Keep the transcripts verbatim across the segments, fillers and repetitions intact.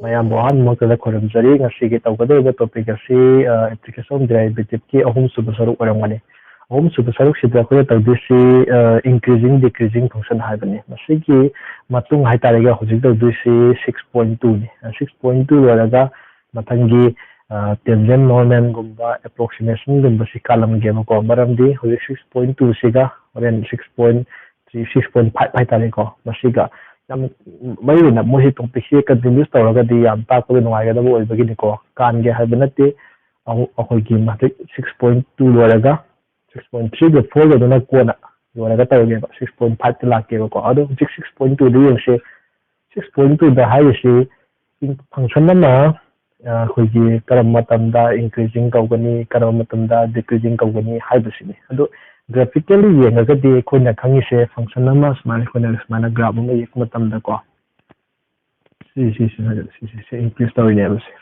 ꯃꯌꯥꯝꯕꯨ ꯑꯍꯥꯟꯕ ꯃꯛꯇꯗ ꯈꯣꯏꯔꯝꯖꯔꯤ꯫ ꯉꯁꯤꯒꯤ ꯇꯧꯒꯗꯧꯔꯤꯕ topic ꯑꯁꯤ, ꯑ, application of derivative ꯀꯤ ꯑꯍꯨꯝꯁꯨꯕ ꯁꯔꯨꯛ ꯑꯣꯏꯔꯝꯒꯅꯤ꯫ ꯑꯍꯨꯝꯁꯨꯕ ꯁꯔꯨꯛꯁꯤꯗ ꯑꯩꯈꯣꯏꯅ ꯇꯧꯗꯣꯏꯁꯤ, ꯑ, increasing decreasing function ꯍꯥꯏꯕꯅꯤ꯫ ꯃꯁꯤꯒꯤ ꯃꯇꯨꯡ ꯍꯥꯏꯇꯥꯔꯦꯀꯣ, ꯍꯧꯖꯤꯛ ꯇꯧꯗꯣꯏꯁꯤ six point two ꯅꯤ꯫ Six point two ꯂꯣꯏꯔꯒ ꯃꯊꯪꯒꯤ, ꯑ, tangent normal ꯒꯨꯝꯕ approximation ꯒꯨꯝꯕꯁꯤ ꯀꯥꯜꯂꯝꯒꯦꯕꯀꯣ꯫ ꯃꯔꯝꯗꯤ ꯍꯧꯖꯤꯛ six point two ꯁꯤꯒ ꯍꯣꯔꯦꯟ six point three, six point five ꯍꯥꯏꯇꯥꯔꯦꯀꯣ, ꯃꯁꯤꯒ ꯌꯥꯝ ꯃꯔꯨ ꯑꯣꯏꯅ ꯃꯣꯏꯁꯤ topic ꯁꯤ continuous ꯇꯧꯔꯒꯗꯤ ꯌꯥꯝ ꯇꯥꯛꯄꯗ ꯅꯨꯡꯉꯥꯏꯒꯗꯕ ꯑꯣꯏꯕꯒꯤꯅꯤꯀꯣ꯫ ꯀꯥꯟꯒꯦ ꯍꯥꯏꯕ ꯅꯠꯇꯦ꯫ ꯑꯃꯨꯛ ꯑꯩꯈꯣꯏꯒꯤ ꯃꯊꯛ six point two ꯂꯣꯏꯔꯒ six point three ꯒ four ꯒꯗꯨꯅ ꯀꯣꯟꯅ ꯂꯣꯏꯔꯒ ꯇꯧꯔꯒꯦꯕ꯫ Six point five ꯇ ꯂꯥꯛꯀꯦꯕꯀꯣ꯫ ꯑꯗꯣ ꯍꯧꯖꯤꯛ six point two ꯗ ꯌꯦꯡꯁꯦ꯫ Six point two ꯗ ꯍꯥꯏꯔꯤꯁꯤ function ꯑꯃ, ꯑ, ꯑꯩꯈꯣꯏꯒꯤ ꯀꯔꯝꯕ ꯃꯇꯝꯗ increasing ꯀꯧꯒꯅꯤ, ꯀꯔꯝꯕ ꯃꯇꯝꯗ decreasing ꯀꯧꯒꯅꯤ ꯍꯥꯏꯕꯁꯤꯅꯤ꯫ ꯑꯗꯣ graphically ꯌꯦꯡꯉꯒꯗꯤ ꯑꯩꯈꯣꯏꯅ ꯈꯪꯉꯤꯁꯦ function ꯑꯃ ꯁꯨꯃꯥꯏꯅ, ꯑꯩꯈꯣꯏꯅ ꯁꯨꯃꯥꯏꯅ graph ꯑꯃ ꯌꯦꯛꯄ ꯃꯇꯝꯗꯀꯣ, ꯁꯤ, ꯁꯤ, ꯁꯤ, ꯁꯤ, ꯁꯤ increase ꯇꯧꯔꯤꯅꯦꯕ ꯁꯦ꯫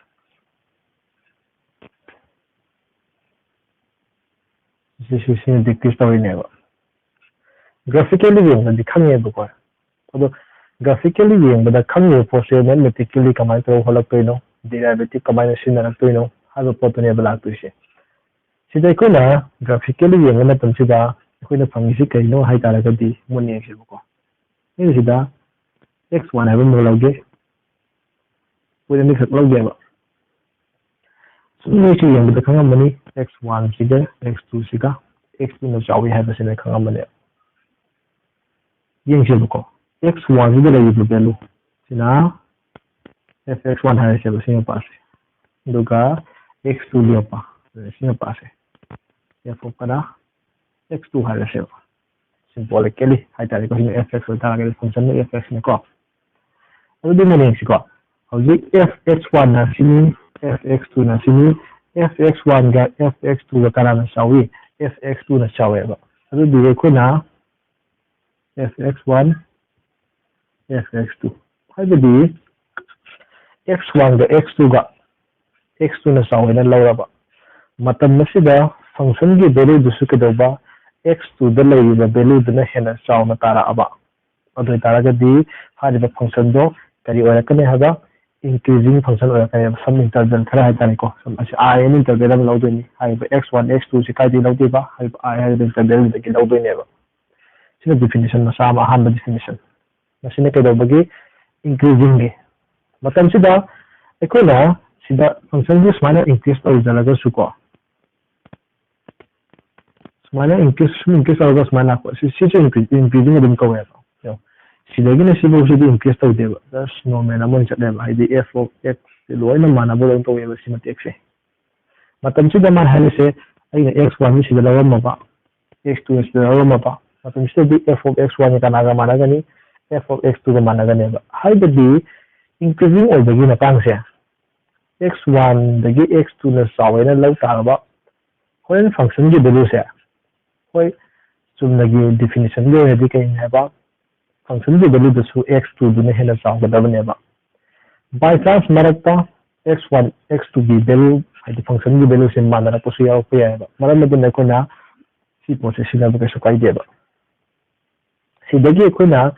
ꯁꯤ, ꯁꯤ, ꯁꯤ decrease ꯇꯧꯔꯤꯅꯦꯕ꯫ Graphically ꯌꯦꯡꯕꯗꯤ ꯈꯪꯉꯦꯕꯀꯣ꯫ ꯑꯗꯣ graphically ꯌꯦꯡꯕꯗ ꯈꯪꯉꯤꯕ ꯄꯣꯠꯁꯦ mathematically ꯀꯃꯥꯏꯅ ꯇꯧꯔꯒ ꯍꯣꯠꯂꯛꯇꯣꯏꯅꯣ, derivative ꯀꯃꯥꯏꯅ ꯁꯤꯖꯤꯟꯅꯔꯛꯇꯣꯏꯅꯣ ꯍꯥꯏꯕ ꯄꯣꯠꯇꯨꯅꯦꯕ ꯂꯥꯛꯇꯣꯏꯁꯦ꯫ ꯁꯤꯗ ꯑꯩꯈꯣꯏꯅ graphically ꯌꯦꯡꯕ ꯃꯇꯝꯁꯤꯗ ꯑꯩꯈꯣꯏꯅ ꯐꯪꯉꯤꯁꯤ ꯀꯩꯅꯣ ꯍꯥꯏ ꯇꯥꯔꯒꯗꯤ ꯃꯨꯟꯅ ꯌꯦꯡꯁꯦꯕꯀꯣ꯫ ꯑꯩꯅ ꯁꯤꯗ x one ꯍꯥꯏꯕ ꯑꯃ ꯂꯧꯒꯦ꯫ Point ꯑꯅꯤꯈꯛ ꯂꯧꯒꯦꯕ꯫ ꯁꯨꯝ ꯅꯣꯏꯁꯨ ꯌꯦꯡꯕꯗ ꯈꯪꯉꯝꯃꯅꯤ, x one ꯁꯤꯒ x two ꯁꯤꯒ꯫ X two ꯅ ꯆꯥꯎꯏ ꯍꯥꯏꯕꯁꯤ ꯅꯣꯏ ꯈꯪꯉꯝꯃꯅꯦꯕ꯫ ꯌꯦꯡꯁꯦꯕꯀꯣ, x one ꯁꯤꯗ ꯂꯩꯔꯤꯕ value ꯁꯤꯅ f x one ꯍꯥꯏꯔꯁꯦꯕ, ꯁꯤ ꯃꯄꯥꯁꯦ꯫ ꯑꯗꯨꯒ x two ꯂꯦꯞꯄ, ꯁꯤ ꯃꯄꯥꯁꯦ꯫ F of ꯀꯅꯥ? X two ꯍꯥꯏꯔꯁꯦꯕ꯫ Symbolically ꯍꯥꯏꯇꯥꯔꯦꯀꯣ, ꯁꯤꯅ f x ꯑꯣꯏꯇꯥꯔꯒꯗꯤ function ꯅ f x ꯅꯤꯀꯣ꯫ ꯑꯗꯨꯗꯤ ꯃꯨꯟꯅ ꯌꯦꯡꯁꯤꯀꯣ꯫ ꯍꯧꯖꯤꯛ f x one ꯅ ꯁꯤꯅꯤ, f x two ꯅ ꯁꯤꯅꯤ, f x one ꯒ f x two ꯒ ꯀꯅꯥꯅ ꯆꯥꯎꯏ? F x two ꯅ ꯆꯥꯎꯋꯦꯕ꯫ ꯑꯗꯨꯗꯤ ꯑꯩꯈꯣꯏꯅ f x one, f x two ꯍꯥꯏꯕꯗꯤ x one ꯒ x two ꯒ x two ꯅ ꯆꯥꯎꯋꯦꯅ ꯂꯧꯔꯕ꯫ ꯃꯇꯝ ꯑꯁꯤꯗ function ꯒꯤ value ꯗꯨꯁꯨ ꯀꯩꯗꯧꯕ? X two ꯗ ꯂꯩꯔꯤꯕ value ꯗꯨꯅ ꯍꯦꯟꯅ ꯆꯥꯎꯅ ꯇꯥꯔꯛꯑꯕ꯫ ꯑꯗꯨ ꯑꯣꯏꯇꯥꯔꯒꯗꯤ ꯍꯥꯏꯔꯤꯕ function ꯗꯣ ꯀꯔꯤ ꯑꯣꯏꯔꯛꯀꯅꯤ ꯍꯥꯏꯕ? increasing function ꯑꯣꯏꯔꯛꯀꯅꯦꯕ, some interval ꯈꯔ ꯍꯥꯏꯇꯥꯔꯦꯀꯣ꯫ ꯁꯨꯝ ꯑꯁꯤ I ꯑꯅ interval ꯑꯃ ꯂꯧꯗꯣꯏꯅꯤ꯫ ꯍꯥꯏꯔꯤꯕ x one, x two ꯁꯤ ꯀꯥꯏꯗꯒꯤ ꯂꯧꯗꯣꯏꯕ? ꯍꯥꯏꯔꯤꯕ I ꯍꯥꯏꯔꯤꯕ interval ꯗꯒꯤ ꯂꯧꯗꯣꯏꯅꯦꯕ꯫ ꯁꯤꯅ definition ꯃꯆꯥ ꯑꯃ, ꯑꯍꯥꯟꯕ definition꯫ ꯃꯁꯤꯅ ꯀꯩꯗꯧꯕꯒꯤ? Increasing ꯒꯤ꯫ ꯃꯇꯝꯁꯤꯗ ꯑꯩꯈꯣꯏꯅ ꯁꯤꯗ function ꯁꯤ ꯁꯨꯃꯥꯏꯅ increase ꯇꯧꯖꯔꯒꯁꯨꯀꯣ, ꯁꯨꯃꯥꯏꯅ increase, ꯁꯨꯝ increase ꯇꯧꯔꯒ ꯁꯨꯃꯥꯏꯅ ꯂꯥꯛꯄ, ꯁꯤ, ꯁꯤꯁꯨ increase, increasing ꯑꯗꯨꯝ ꯀꯧꯋꯦꯕ꯫ ꯌꯦꯡꯉꯣ, ꯁꯤꯗꯒꯤꯅ ꯁꯤꯐꯧꯁꯤꯗꯤ increase ꯇꯧꯗꯦꯕ, just normal ꯑꯃ ꯑꯣꯏꯅ ꯆꯠꯂꯦꯕ, ꯍꯥꯏꯗꯤ f of x ꯁꯦ ꯂꯣꯏꯅ ꯃꯥꯟꯅꯕ ꯂꯣꯏꯅ ꯇꯧꯋꯦꯕ ꯁꯤ ꯃꯇꯦꯛꯁꯦ꯫ ꯃꯇꯝꯁꯤꯗ ꯃꯥꯅ ꯍꯥꯏꯔꯤꯁꯦ, ꯑꯩꯅ x one ꯁꯤꯗ ꯂꯧꯔꯝꯃꯕ, x two ꯁꯤꯗ ꯂꯧꯔꯝꯃꯕ, ꯃꯇꯝꯁꯤꯗꯗꯤ f of x one ꯁꯦ ꯀꯅꯥꯒ ꯃꯥꯟꯅꯒꯅꯤ? F of x two ꯒ ꯃꯥꯟꯅꯒꯅꯦꯕ꯫ ꯍꯥꯏꯕꯗꯤ increasing ꯑꯣꯏꯕꯒꯤ ꯃꯇꯥꯡꯁꯦ, x one ꯗꯒꯤ x two ꯅ ꯆꯥꯎꯋꯦꯅ ꯂꯧ ꯇꯥꯔꯕ, ꯍꯣꯔꯦꯟ function ꯒꯤ value ꯁꯦ, ꯍꯣꯏ, ꯆꯨꯝꯅꯒꯤ definition ꯒꯤ ꯑꯣꯏꯅꯗꯤ ꯀꯩꯅꯤ ꯍꯥꯏꯕ, function ꯒꯤ value ꯗꯁꯨ x two ꯗꯨꯅ ꯍꯦꯟꯅ ꯆꯥꯎꯒꯗꯕꯅꯦꯕ꯫ By chance ꯃꯔꯛꯇ x one, x two ꯒꯤ value, ꯍꯥꯏꯗꯤ function ꯒꯤ value ꯁꯦ ꯃꯥꯟꯅꯔꯛꯄꯁꯨ ꯌꯥꯎꯔꯛꯄ ꯌꯥꯏꯑꯕ꯫ ꯃꯔꯝ ꯑꯗꯨꯅ ꯑꯩꯈꯣꯏꯅ ꯁꯤ ꯄꯣꯠꯁꯦ ꯁꯤꯖꯤꯟꯅꯕ ꯀꯩꯁꯨ ꯀꯥꯏꯗꯦꯕ꯫ ꯁꯤꯗꯒꯤ ꯑꯩꯈꯣꯏꯅ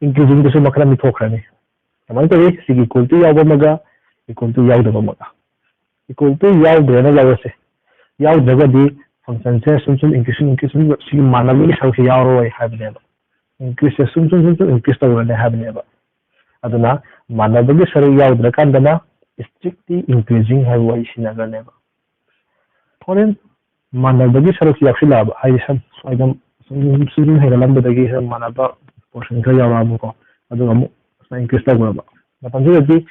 increasing ꯗꯁꯨ ꯃꯈꯜ ꯑꯅꯤ ꯊꯣꯛꯈ꯭ꯔꯅꯤ꯫ ꯀꯃꯥꯏꯅ ꯇꯧꯏ? ꯁꯤꯒꯤ equal to ꯌꯥꯎꯕ ꯑꯃꯒ equal to ꯌꯥꯎꯗꯕ ꯑꯃꯒ꯫ Equal to ꯌꯥꯎꯗ꯭ꯔꯦꯅ ꯂꯧꯔꯁꯦ꯫ ꯌꯥꯎꯗ꯭ꯔꯒꯗꯤ function ꯁꯦ ꯁꯨꯝ ꯁꯨꯝ increase, increase, ꯁꯨꯝ ꯁꯤꯒꯤ ꯃꯥꯟꯅꯕꯒꯤ ꯁꯔꯨꯛꯁꯦ ꯌꯥꯎꯔꯣꯏ ꯍꯥꯏꯕꯅꯦꯕ꯫ Increase ꯁꯦ ꯁꯨꯝ ꯁꯨꯝ ꯁꯨꯝ ꯁꯨꯝ increase ꯇꯧꯔꯅꯤ ꯍꯥꯏꯕꯅꯦꯕ꯫ ꯑꯗꯨꯅ ꯃꯥꯟꯅꯕꯒꯤ ꯁꯔꯨꯛ ꯌꯥꯎꯗ꯭ꯔꯀꯥꯟꯗꯅ strictly increasing ꯍꯥꯏꯕ ꯋꯥꯍꯩ ꯁꯤꯖꯤꯟꯅꯈ꯭ꯔꯅꯦꯕ꯫ ꯍꯣꯔꯦꯟ ꯃꯥꯟꯅꯕꯒꯤ ꯁꯔꯨꯛꯁꯤ ꯌꯥꯎꯁꯤꯜꯂꯛꯑꯕ, ꯍꯥꯏꯗꯤ ꯁꯨꯝ ꯁ꯭ꯋꯥꯏꯗ ꯁꯨꯝ, ꯁꯨꯝ, ꯁꯨꯝ ꯍꯦꯟꯒꯠꯂꯝꯕꯗꯒꯤ ꯁꯨꯝ ꯃꯥꯟꯅꯕ portion ꯈꯔ ꯌꯥꯎꯔꯛꯑꯕꯀꯣ, ꯑꯗꯨꯒ ꯑꯃꯨꯛ ꯁꯨꯃꯥꯏꯅ increase ꯇꯧꯈ꯭ꯔꯕ꯫ ꯃꯇꯝꯁꯤꯗꯗꯤ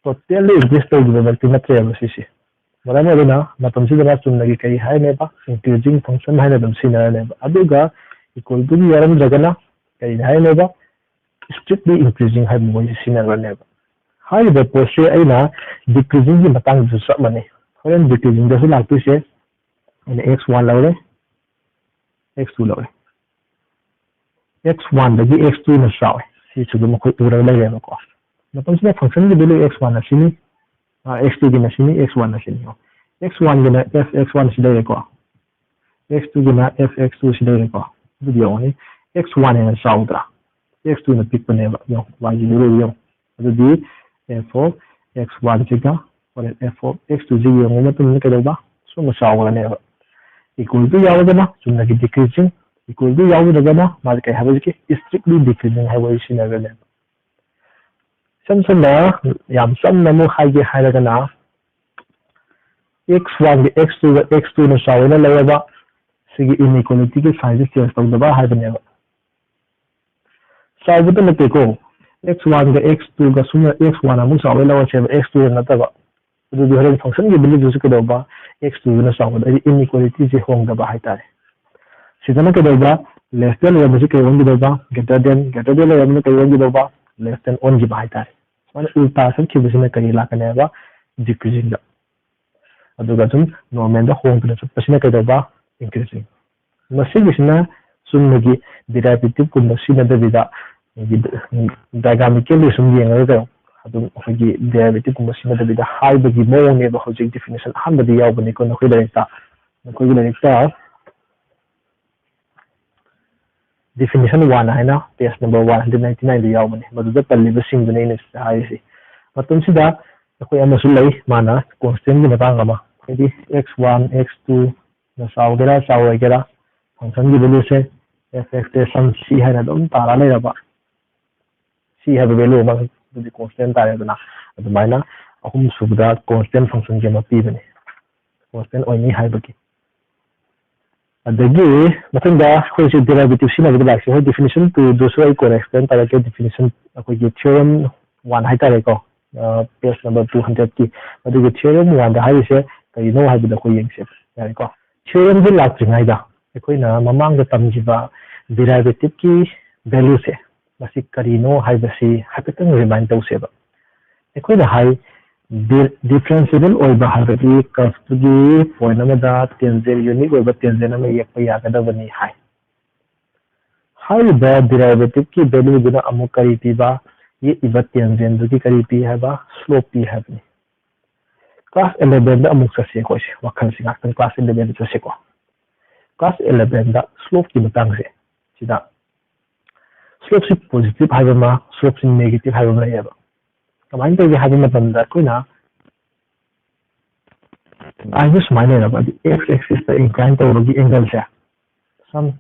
totally increase ꯇꯧꯈꯤꯕꯃꯛꯇꯤ ꯅꯠꯇ꯭ꯔꯦꯕ ꯁꯤꯁꯦ꯫ ꯃꯔꯝ ꯑꯗꯨꯅ ꯃꯇꯝꯁꯤꯗꯅ ꯆꯨꯝꯅꯒꯤ ꯀꯔꯤ ꯍꯥꯏꯅꯦꯕ? Increasing function ꯍꯥꯏꯅ ꯑꯗꯨꯝ ꯁꯤꯖꯤꯟꯅꯔꯅꯦꯕ꯫ ꯑꯗꯨꯒ equal to ꯒꯤ ꯌꯥꯎꯔꯝꯗ꯭ꯔꯒꯅ ꯀꯔꯤ ꯍꯥꯏꯅꯦꯕ? Strictly increasing ꯍꯥꯏꯕ ꯃꯣꯏꯁꯦ ꯁꯤꯖꯤꯟꯅꯔꯅꯦꯕ꯫ ꯍꯥꯏꯔꯤꯕ ꯄꯣꯠꯁꯦ ꯑꯩꯅ decreasing ꯒꯤ ꯃꯇꯥꯡꯗꯁꯨ ꯆꯞ ꯃꯥꯟꯅꯩ꯫ ꯍꯣꯔꯦꯟ decreasing ꯗꯁꯨ ꯂꯥꯛꯇꯣꯏꯁꯦ, ꯑꯩꯅ x one ꯂꯧꯔꯦ, x two ꯂꯧꯔꯦ꯫ X one ꯗꯒꯤ x two ꯅ ꯆꯥꯎꯋꯦ꯫ ꯁꯤꯁꯨ ꯑꯗꯨꯝ ꯑꯩꯈꯣꯏ ꯎꯔꯒ ꯂꯩꯔꯦꯕꯀꯣ꯫ ꯃꯇꯝꯁꯤꯗ function ꯒꯤ value x one ꯅ ꯁꯤꯅꯤ, ꯑ, x two ꯒꯤꯅ ꯁꯤꯅꯤ, x one ꯅ ꯁꯤꯅꯤ꯫ X one ꯒꯤꯅ f x one ꯁꯤ ꯂꯩꯔꯦꯀꯣ꯫ X two ꯒꯤꯅ f x two ꯁꯤ ꯂꯩꯔꯦꯀꯣ꯫ ꯑꯗꯨꯗꯤ ꯌꯦꯡꯉꯨꯅꯦ, x one ꯍꯦꯟꯅ ꯆꯥꯎꯗ꯭ꯔꯥ? X two ꯅ ꯄꯤꯛꯄꯅꯦꯕ꯫ ꯌꯦꯡꯉꯣ, y ꯒꯤ value ꯌꯦꯡꯉꯣ꯫ ꯑꯗꯨꯗꯤ F of x one ꯁꯤꯒ ꯍꯣꯔꯦꯟ F of x two ꯁꯤ ꯌꯦꯡꯕ ꯃꯇꯝꯗ ꯀꯩꯗꯧꯕ? ꯁꯨꯝꯅ ꯆꯥꯎꯒꯅꯦꯕ꯫ Equal to ꯌꯥꯎꯔꯒꯅ ꯆꯨꯝꯅꯒꯤ decreasing, equal to ꯌꯥꯎꯗ꯭ꯔꯒꯅ ꯃꯥꯁꯦ ꯀꯩ ꯍꯥꯏꯕ? ꯍꯧꯖꯤꯛꯀꯤ strictly decreasing ꯍꯥꯏꯕ ꯋꯥꯔꯤ ꯁꯤꯖꯤꯟꯅꯒꯅꯦꯕ꯫ ꯏꯁꯝ ꯁꯝꯅ, ꯌꯥꯝ ꯆꯝꯅ ꯑꯃꯨꯛ ꯍꯥꯏꯒꯦ ꯍꯥꯏꯔꯒꯅ, x one ꯒ x two ꯒ x two ꯅ ꯆꯥꯎꯋꯦꯅ ꯂꯧꯔꯕ, ꯁꯤꯒꯤ inequality ꯒꯤ sign ꯁꯦ change ꯇꯧꯗꯕ ꯍꯥꯏꯕꯅꯦꯕ꯫ ꯆꯥꯎꯕꯇ ꯅꯠꯇꯦꯀꯣ, x one ꯒ x two ꯒ ꯁꯨꯝꯅ x one ꯑꯃꯨꯛ ꯆꯥꯎꯋꯦ ꯂꯧꯔꯁꯦꯕ, x two ꯅꯠꯇꯕ꯫ ꯑꯗꯨꯗꯤ ꯍꯣꯔꯦꯟ function ꯒꯤ value ꯗꯨꯁꯨ ꯀꯩꯗꯧꯕ? x two ꯗꯨꯅ ꯆꯥꯎꯕꯗ, ꯍꯥꯏꯗꯤ inequality ꯁꯦ ꯍꯣꯡꯗꯕ ꯍꯥꯏꯇꯥꯔꯦ꯫ ꯁꯤꯗꯅ ꯀꯩꯗꯧꯕ? Less than ꯂꯩꯔꯝꯕꯁꯤ ꯀꯩ ꯑꯣꯟꯈꯤꯗꯧꯕ? Greater than, greater than ꯂꯩꯔꯝꯕꯅ ꯀꯩ ꯑꯣꯟꯈꯤꯗꯧꯕ? Less than ꯑꯣꯟꯈꯤꯕ ꯍꯥꯏꯇꯥꯔꯦ꯫ ꯁꯨꯃꯥꯏꯅ ꯎꯜꯇꯥ ꯆꯠꯈꯤꯕꯁꯤꯅ ꯀꯔꯤ ꯂꯥꯛꯀꯅꯤ ꯍꯥꯏꯕ? Decreasing ꯗ꯫ ꯑꯗꯨꯒ ꯑꯗꯨꯝ normal ꯗ ꯍꯣꯡꯗꯨꯅ ꯆꯠꯄꯁꯤꯅ ꯀꯩꯗꯧꯕ? Increasing꯫ ꯃꯁꯤꯒꯤꯁꯤꯅ ꯆꯨꯝꯅꯒꯤ derivative ꯀꯨꯝꯕ ꯁꯤꯖꯤꯟꯅꯗꯕꯤꯗ, ꯑꯩꯈꯣꯏꯒꯤ diagram ꯗ ꯁꯨꯝ ꯌꯦꯡꯉꯒ ꯀꯩꯅꯣ, ꯑꯗꯨꯝ ꯑꯩꯈꯣꯏꯒꯤ derivative ꯀꯨꯝꯕ ꯁꯤꯖꯤꯟꯅꯗꯕꯤꯗ ꯍꯥꯏꯕꯒꯤ ꯃꯑꯣꯡꯅꯦꯕ꯫ ꯍꯧꯖꯤꯛ definition ꯑꯍꯥꯟꯕꯗ ꯌꯥꯎꯕꯅꯤꯀꯣ ꯅꯈꯣꯏ ꯂꯥꯏꯔꯤꯛꯇ꯫ ꯅꯈꯣꯏꯒꯤ ꯂꯥꯏꯔꯤꯛꯇ definition one ꯍꯥꯏꯅ page number one hundred ninety nine ꯗ ꯌꯥꯎꯕꯅꯤ꯫ ꯃꯗꯨꯗ ꯄꯜꯂꯤꯕꯁꯤꯡꯗꯨꯅꯤ ꯑꯩꯅ ꯁꯤꯗ ꯍꯥꯏꯔꯤꯁꯤ꯫ ꯃꯇꯝꯁꯤꯗ ꯑꯩꯈꯣꯏ ꯑꯃꯁꯨ ꯂꯩ, ꯃꯥꯅ constant ꯒꯤ ꯃꯇꯥꯡ ꯑꯃ, ꯍꯥꯏꯗꯤ x one, x two ꯅ ꯆꯥꯎꯒꯦꯔꯥ ꯆꯥꯎꯔꯣꯏꯒꯦꯔꯥ, function ꯒꯤ value ꯁꯦ f expression c ꯍꯥꯏꯅ ꯑꯗꯨꯝ ꯇꯥꯔ ꯂꯩꯔꯕ꯫ C ꯍꯥꯏꯕ value ꯑꯃ, ꯑꯗꯨꯗꯤ constant ꯇꯥꯔꯦꯗꯅ꯫ ꯑꯗꯨꯃꯥꯏꯅ ꯑꯍꯨꯝ ꯁꯨꯕꯗ constant function ꯒꯤ ꯑꯃ ꯄꯤꯕꯅꯤ, constant ꯑꯣꯏꯅꯤ ꯍꯥꯏꯕꯒꯤ꯫ ꯑꯗꯒꯤ ꯃꯊꯪꯗ ꯑꯩꯈꯣꯏꯁꯦ derivative ꯁꯤꯖꯤꯟꯅꯕꯗ ꯂꯥꯛꯁꯦ꯫ ꯍꯣꯏ, definition two ꯗꯨꯁꯨ ꯑꯩ ꯀꯣꯟꯅ explain ꯇꯧꯔꯛꯀꯦ꯫ Definition, ꯑꯩꯈꯣꯏꯒꯤ theorem one ꯍꯥꯏꯇꯥꯔꯦꯀꯣ, page number two hundred ꯀꯤ꯫ ꯑꯗꯨꯒꯤ theorem one ꯗ ꯍꯥꯏꯔꯤꯁꯦ ꯀꯔꯤꯅꯣ ꯍꯥꯏꯕꯗꯣ ꯑꯩꯈꯣꯏ ꯌꯦꯡꯁꯦꯕ꯫ ꯌꯥꯔꯦꯀꯣ? Theorem ꯁꯦ ꯂꯥꯛꯇ꯭ꯔꯤꯉꯩꯗ ꯑꯩꯈꯣꯏꯅ ꯃꯃꯥꯡꯗ ꯇꯝꯈꯤꯕ derivative ꯀꯤ value ꯁꯦ, ꯃꯁꯤ ꯀꯔꯤꯅꯣ ꯍꯥꯏꯕꯁꯤ ꯍꯥꯏꯐꯦꯠꯇꯪ remind ꯇꯧꯁꯦꯕ꯫ ꯑꯩꯈꯣꯏꯅ ꯍꯥꯏ, ꯗꯤ-, differentiable ꯑꯣꯏꯕ ꯍꯥꯏꯕꯗꯤ curve ꯇꯨꯒꯤ point ꯑꯃꯗ tangent unique ꯑꯣꯏꯕ tangent ꯑꯃ ꯌꯦꯛꯄ ꯌꯥꯒꯗꯕꯅꯤ ꯍꯥꯏ꯫ ꯍꯥꯏꯔꯤꯕ derivative ꯀꯤ value ꯗꯨꯅ ꯑꯃꯨꯛ ꯀꯔꯤ ꯄꯤꯕ? ꯌꯦꯛꯏꯕ tangent ꯗꯨꯒꯤ ꯀꯔꯤ ꯄꯤ ꯍꯥꯏꯕ? Slope ꯄꯤ ꯍꯥꯏꯕꯅꯤ꯫ Class eleven ꯗ ꯑꯃꯨꯛ ꯆꯠꯁꯤ ꯑꯩꯈꯣꯏꯁꯦ, ꯋꯥꯈꯜꯁꯤ ꯉꯥꯛꯇꯪ class eleven ꯗ ꯆꯠꯁꯤꯀꯣ꯫ Class eleven ꯗ slope ꯀꯤ ꯃꯇꯥꯡꯁꯦ, ꯁꯤꯗ slope ꯁꯤ positive ꯍꯥꯏꯕ ꯑꯃ, slope ꯁꯤ negative ꯍꯥꯏꯕ ꯑꯃ ꯂꯩꯌꯦꯕ꯫ ꯀꯃꯥꯏꯅ ꯇꯧꯒꯦ ꯍꯥꯏꯕ ꯃꯇꯝꯗ ꯑꯩꯈꯣꯏꯅ line ꯁꯦ ꯁꯨꯃꯥꯏꯅ ꯂꯩꯔꯕ, ꯑꯗꯨ x axis ꯇ incline ꯇꯧꯕꯒꯤ angle ꯁꯦ ꯁꯝ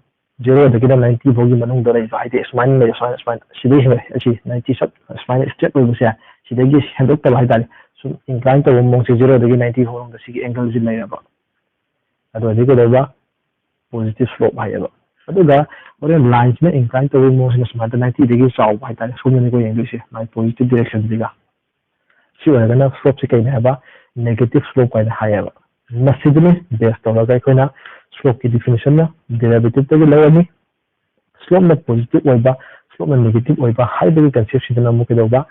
zero ꯗꯒꯤꯅ ninety ꯐꯥꯎꯒꯤ ꯃꯅꯨꯡꯗ ꯂꯩꯕ ꯍꯥꯏꯗꯤ ꯁꯨꯃꯥꯏꯅ ꯂꯩ, ꯁꯨꯃꯥꯏꯅ, ꯁꯨꯃꯥꯏꯅ ꯁꯤꯗꯩ ꯍꯦꯟꯒꯠꯂꯦ, ꯑꯁꯤ ninety ꯁꯠ ꯁꯨꯃꯥꯏꯅ straight ꯑꯣꯏꯕꯁꯦ ꯁꯤꯗꯒꯤ ꯍꯦꯟꯗꯣꯛꯇꯕ ꯍꯥꯏꯇꯥꯔꯦ꯫ ꯁꯨꯝ incline ꯇꯧꯕ ꯃꯑꯣꯡꯁꯦ zero ꯗꯒꯤ ninety ꯐꯥꯎ ꯃꯅꯨꯡꯗ ꯁꯤꯒꯤ angle ꯁꯤ ꯂꯩꯔꯕ, ꯑꯗꯨ ꯑꯣꯏꯔꯗꯤ ꯀꯩꯗꯧꯕ? Positive slope ꯍꯥꯏꯌꯦꯕ꯫ ꯑꯗꯨꯒ ꯍꯣꯔꯦꯟ line ꯁꯤꯅ incline ꯇꯧꯕꯒꯤ ꯃꯑꯣꯡꯁꯤꯅ ꯁꯨꯃꯥꯏꯅ ninety ꯗꯒꯤ ꯆꯥꯎꯕ ꯍꯥꯏꯇꯥꯔꯦ, ꯁꯣꯝꯗꯅꯤꯀꯣ ꯌꯦꯡꯗꯣꯏꯁꯦ, ꯃꯥꯏ positive direction ꯁꯤꯒ꯫ ꯁꯤ ꯑꯣꯏꯔꯒꯅ slope ꯁꯤ ꯀꯩꯅꯣ ꯍꯥꯏꯕ? Negative slope ꯍꯥꯏꯅ ꯍꯥꯏꯌꯦꯕ꯫ ꯃꯁꯤꯗꯅꯤ base ꯇꯧꯔꯒ ꯑꯩꯈꯣꯏꯅ slope ꯀꯤ definition ꯅ derivative ꯇꯒꯤ ꯂꯧꯔꯅꯤ꯫ Slope ꯅ positive ꯑꯣꯏꯕ, slope ꯅ negative ꯑꯣꯏꯕ ꯍꯥꯏꯕꯒꯤ concept ꯁꯤꯗꯅ ꯑꯃꯨꯛ ꯀꯩꯗꯧꯕ?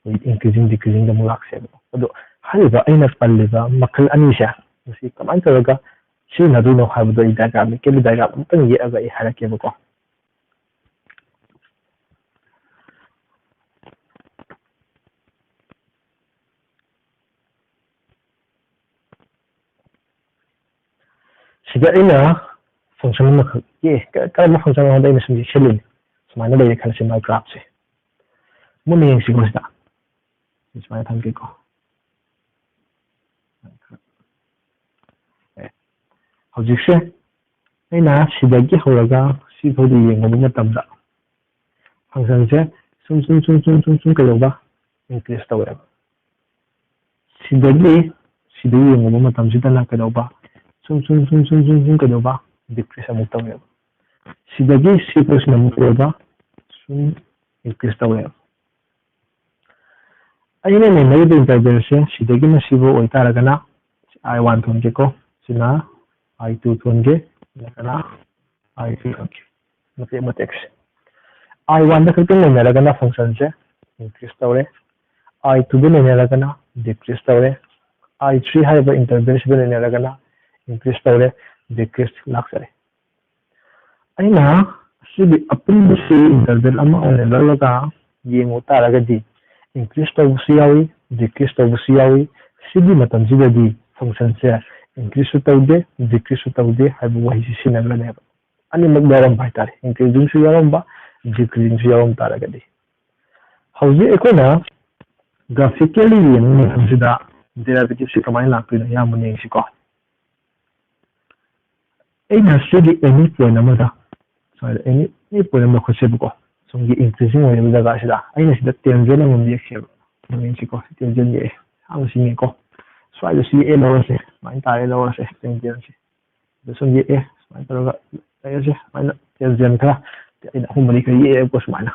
ꯑꯩꯈꯣꯏ increasing decreasing ꯗ ꯑꯃꯨꯛ ꯂꯥꯛꯁꯦꯕ꯫ ꯑꯗꯣ ꯍꯥꯏꯔꯤꯕ ꯑꯩꯅ ꯄꯜꯂꯤꯕ ꯃꯈꯜ ꯑꯅꯤꯁꯦ, ꯃꯁꯤ ꯀꯃꯥꯏꯅ ꯇꯧꯔꯒ ꯁꯤꯖꯤꯟꯅꯗꯣꯏꯅꯣ ꯍꯥꯏꯕꯗꯣ ꯑꯩ diagram, ꯃꯤꯀꯦꯜꯒꯤ diagram ꯑꯃꯇꯪ ꯌꯦꯛꯑꯒ ꯑꯩ ꯍꯥꯏꯔꯛꯀꯦꯕꯀꯣ꯫ ꯁꯤꯗ ꯑꯩꯅ function ꯑꯃꯈꯛ, ꯑꯦ, ꯀ-, ꯀꯔꯝꯕ function ꯑꯃꯗ ꯑꯩꯅ ꯁꯨꯝ ꯌꯦꯛꯁꯤꯜꯂꯤꯅꯤ꯫ ꯁꯨꯃꯥꯏꯅ ꯂꯩꯔꯦ ꯈꯜꯂꯁꯤ, ꯃꯥꯏ graph ꯁꯦ꯫ ꯃꯨꯟꯅ ꯌꯦꯡꯁꯤꯀꯣ ꯁꯤꯗ꯫ ꯁꯤ ꯁꯨꯃꯥꯏꯅ ꯊꯝꯒꯦꯀꯣ꯫ ꯑꯦ, ꯍꯧꯖꯤꯛꯁꯦ ꯑꯩꯅ ꯁꯤꯗꯒꯤ ꯍꯧꯔꯒ ꯁꯤ ꯐꯥꯎꯗ ꯌꯦꯡꯕ ꯃꯇꯝꯗ function ꯁꯦ ꯁꯨꯝ, ꯁꯨꯝ, ꯁꯨꯝ, ꯁꯨꯝ, ꯁꯨꯝ, ꯁꯨꯝ ꯀꯩꯗꯧꯕ? Increase ꯇꯧꯋꯦꯕ꯫ ꯁꯤꯗꯒꯤ ꯁꯤꯗ ꯌꯦꯡꯉꯨꯕ ꯃꯇꯝꯁꯤꯗꯅ ꯀꯩꯗꯧꯕ? ꯁꯨꯝ, ꯁꯨꯝ, ꯁꯨꯝ, ꯁꯨꯝ, ꯁꯨꯝ, ꯁꯨꯝ ꯀꯩꯗꯧꯕ? Decrease ꯑꯃꯨꯛ ꯇꯧꯋꯦꯕ꯫ ꯁꯤꯗꯒꯤ ꯁꯤ ꯐꯥꯎꯁꯤꯅ ꯑꯃꯨꯛ ꯀꯩꯗꯧꯕ? ꯁꯨꯝ increase ꯇꯧꯋꯦꯕ꯫ ꯑꯩꯅ ꯅꯩꯅꯔꯤꯕ interval ꯁꯦ ꯁꯤꯗꯒꯤꯅ ꯁꯤꯐꯥꯎ ꯑꯣꯏꯇꯥꯔꯒꯅ I one ꯊꯣꯟꯒꯦꯀꯣ꯫ ꯁꯤꯅ I two ꯊꯣꯟꯒꯦ, ꯅꯠꯇ꯭ꯔꯒꯅ I three ꯊꯣꯟꯒꯦ꯫ ꯃꯇꯦꯛ ꯃꯇꯦꯛꯁꯦ꯫ I one ꯗ ꯈꯛꯇꯪ ꯅꯩꯅꯔꯒꯅ function ꯁꯦ increase ꯇꯧꯔꯦ꯫ I two ꯗ ꯅꯩꯅꯔꯒꯅ decrease ꯇꯧꯔꯦ꯫ I three ꯍꯥꯏꯔꯤꯕ interval ꯁꯤꯗ ꯅꯩꯅꯔꯒꯅ increase ꯇꯧꯔꯦ, decrease ꯂꯥꯛꯆꯔꯦ꯫ ꯑꯩꯅ ꯑꯁꯤꯒꯤ ꯑꯄꯨꯟꯕꯁꯤ interval ꯑꯃ ꯑꯣꯏꯅ ꯂꯧꯔꯒ ꯌꯦꯡꯉꯨ ꯇꯥꯔꯒꯗꯤ increase ꯇꯧꯕꯁꯨ ꯌꯥꯎꯏ, decrease ꯇꯧꯕꯁꯨ ꯌꯥꯎꯏ꯫ ꯁꯤꯒꯤ ꯃꯇꯝꯁꯤꯗꯗꯤ function ꯁꯦ increase ꯁꯨ ꯇꯧꯗꯦ, decrease ꯁꯨ ꯇꯧꯗꯦ ꯍꯥꯏꯕ ꯋꯥꯍꯩꯁꯤ ꯁꯤꯖꯤꯟꯅꯒꯅꯦꯕ꯫ ꯑꯅꯤꯃꯛ ꯌꯥꯎꯔꯝꯕ ꯍꯥꯏꯇꯥꯔꯦ, increasing ꯁꯨ ꯌꯥꯎꯔꯝꯕ, decreasing ꯁꯨ ꯌꯥꯎꯔꯝ ꯇꯥꯔꯒꯗꯤ꯫ ꯍꯧꯖꯤꯛ ꯑꯩꯈꯣꯏꯅ Graphically ꯌꯦꯡꯕ ꯃꯇꯝꯁꯤꯗ derivative ꯁꯤ ꯀꯃꯥꯏꯅ ꯂꯥꯛꯇꯣꯏꯅꯣ ꯌꯥꯝꯅ ꯌꯦꯡꯁꯤꯀꯣ꯫ ꯑꯩꯅ ꯁꯤꯒꯤ any point ꯑꯃꯗ, ꯁ꯭ꯋꯥꯏꯗ any any point ꯑꯃ ꯂꯧꯈꯠꯁꯦꯕꯀꯣ꯫ ꯁꯣꯝꯒꯤ increasing ꯑꯣꯏꯔꯤꯕ ꯖꯒꯥꯁꯤꯗ ꯑꯩꯅ ꯁꯤꯗ tangent ꯑꯃ ꯌꯦꯛꯁꯦꯕ꯫ ꯌꯦꯡꯁꯤꯀꯣ, ꯁꯤ tangent ꯌꯦꯛꯑꯦ, ꯑꯍꯥꯟꯕ ꯁꯤ ꯌꯦꯡꯉꯦꯀꯣ꯫ ꯁ꯭ꯋꯥꯏꯗ ꯁꯤ ꯌꯦꯛꯑꯦ ꯂꯧꯔꯁꯦ, ꯁꯨꯃꯥꯏꯅ ꯇꯥꯔꯦ ꯂꯧꯔꯁꯦ tangent ꯁꯦ꯫ ꯑꯗ ꯁꯨꯝ ꯌꯦꯛꯑꯦ ꯁꯨꯃꯥꯏꯅ ꯇꯧꯔꯒ ꯂꯩꯔꯁꯦ꯫ ꯁꯨꯃꯥꯏꯅ tangent ꯈꯔ ꯑꯩꯅ ꯑꯍꯨꯝ ꯃꯔꯤ ꯈꯔ ꯌꯦꯛꯑꯦꯕꯀꯣ꯫ ꯁꯨꯃꯥꯏꯅ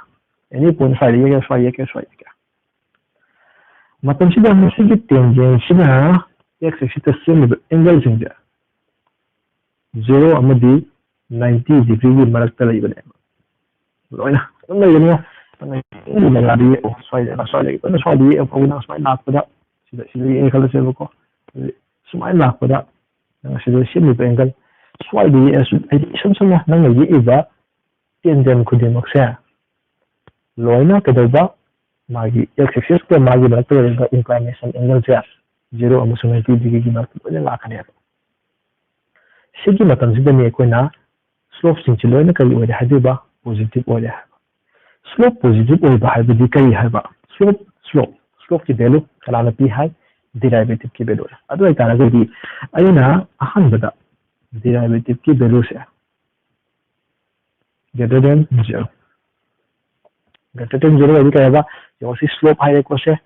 any point ꯁ꯭ꯋꯥꯏꯗ ꯌꯦꯛꯀꯦꯔꯥ, ꯁ꯭ꯋꯥꯏ ꯌꯦꯛꯀꯦꯔꯥ, ꯁ꯭ꯋꯥꯏ ꯌꯦꯛꯀꯦꯔꯥ꯫ ꯃꯇꯝꯁꯤꯗ ꯃꯁꯤꯒꯤ tangent ꯁꯤꯅ x axis ꯇ ꯁꯦꯝꯂꯤꯕ angle ꯁꯤꯡꯁꯦ zero ꯑꯃꯗꯤ ninety degree ꯒꯤ ꯃꯔꯛꯇ ꯂꯩꯕꯅꯦꯕ꯫ ꯂꯣꯏꯅ ꯑꯗꯨꯝ ꯂꯩꯒꯅꯤ꯫ ꯅꯪꯅ ꯌꯦꯛꯅꯤꯡꯕ ꯖꯒꯥꯗ ꯌꯦꯛꯑꯣ꯫ ꯁ꯭ꯋꯥꯏꯗ, ꯁ꯭ꯋꯥꯏꯗꯒꯤ ꯀꯟꯅ ꯁ꯭ꯋꯥꯏꯗ ꯌꯦꯛꯑ ꯐꯥꯎꯕ ꯅꯪ ꯁꯨꯃꯥꯏꯅ ꯂꯥꯛꯄꯗ, ꯁꯤꯗ, ꯁꯤꯗ ꯌꯦꯛꯑꯦ ꯈꯜꯂꯁꯦꯕꯀꯣ꯫ ꯑꯗꯨꯗꯤ ꯁꯨꯃꯥꯏꯅ ꯂꯥꯛꯄꯗ ꯅꯪ ꯁꯤꯗ ꯁꯦꯝꯃꯤꯕ angle ꯁ꯭ꯋꯥꯏꯗ ꯌꯦꯛꯑꯁꯨ, ꯍꯥꯏꯗꯤ ꯏꯁꯝ ꯁꯝꯅ ꯅꯪꯅ ꯌꯦꯛꯏꯕ tangent ꯈꯨꯗꯤꯡꯃꯛꯁꯦ ꯂꯣꯏꯅ ꯀꯩꯗꯧꯕ, ꯃꯥꯒꯤ x axis ꯀ ꯃꯥꯒꯤ ꯃꯔꯛꯇ ꯂꯩꯔꯤꯕ inclination angle ꯁꯦ zero ꯑꯃꯁꯨꯡ ninety degree ꯒꯤ ꯃꯔꯛꯇ ꯂꯣꯏꯅ ꯂꯥꯛꯀꯅꯦꯕ꯫ ꯁꯤꯒꯤ ꯃꯇꯝꯁꯤꯗꯅꯤ ꯑꯩꯈꯣꯏꯅ slope ꯁꯤꯡꯁꯤ ꯂꯣꯏꯅ ꯀꯔꯤ ꯑꯣꯏꯔꯦ ꯍꯥꯏꯗꯣꯏꯕ? Positive ꯑꯣꯏꯔꯦ ꯍꯥꯏꯕ꯫ Slope positive ꯑꯣꯏꯕ ꯍꯥꯏꯕꯗꯤ ꯀꯔꯤ ꯍꯥꯏꯕ? Slope, slope, slope ꯀꯤ value ꯀꯅꯥꯅ ꯄꯤ ꯍꯥꯏ? Derivative ꯀꯤ value꯫ ꯑꯗꯨ ꯑꯣꯏꯇꯥꯔꯒꯗꯤ ꯑꯩꯅ ꯑꯍꯥꯟꯕꯗ derivative ꯀꯤ value ꯁꯦ greater than zero, greater than zero ꯑꯣꯏꯗꯤ ꯀꯩ ꯍꯥꯏꯕ? ꯌꯦꯡꯉꯣ, ꯁꯤ slope ꯍꯥꯏꯔꯦꯀꯣ꯫ ꯁꯦ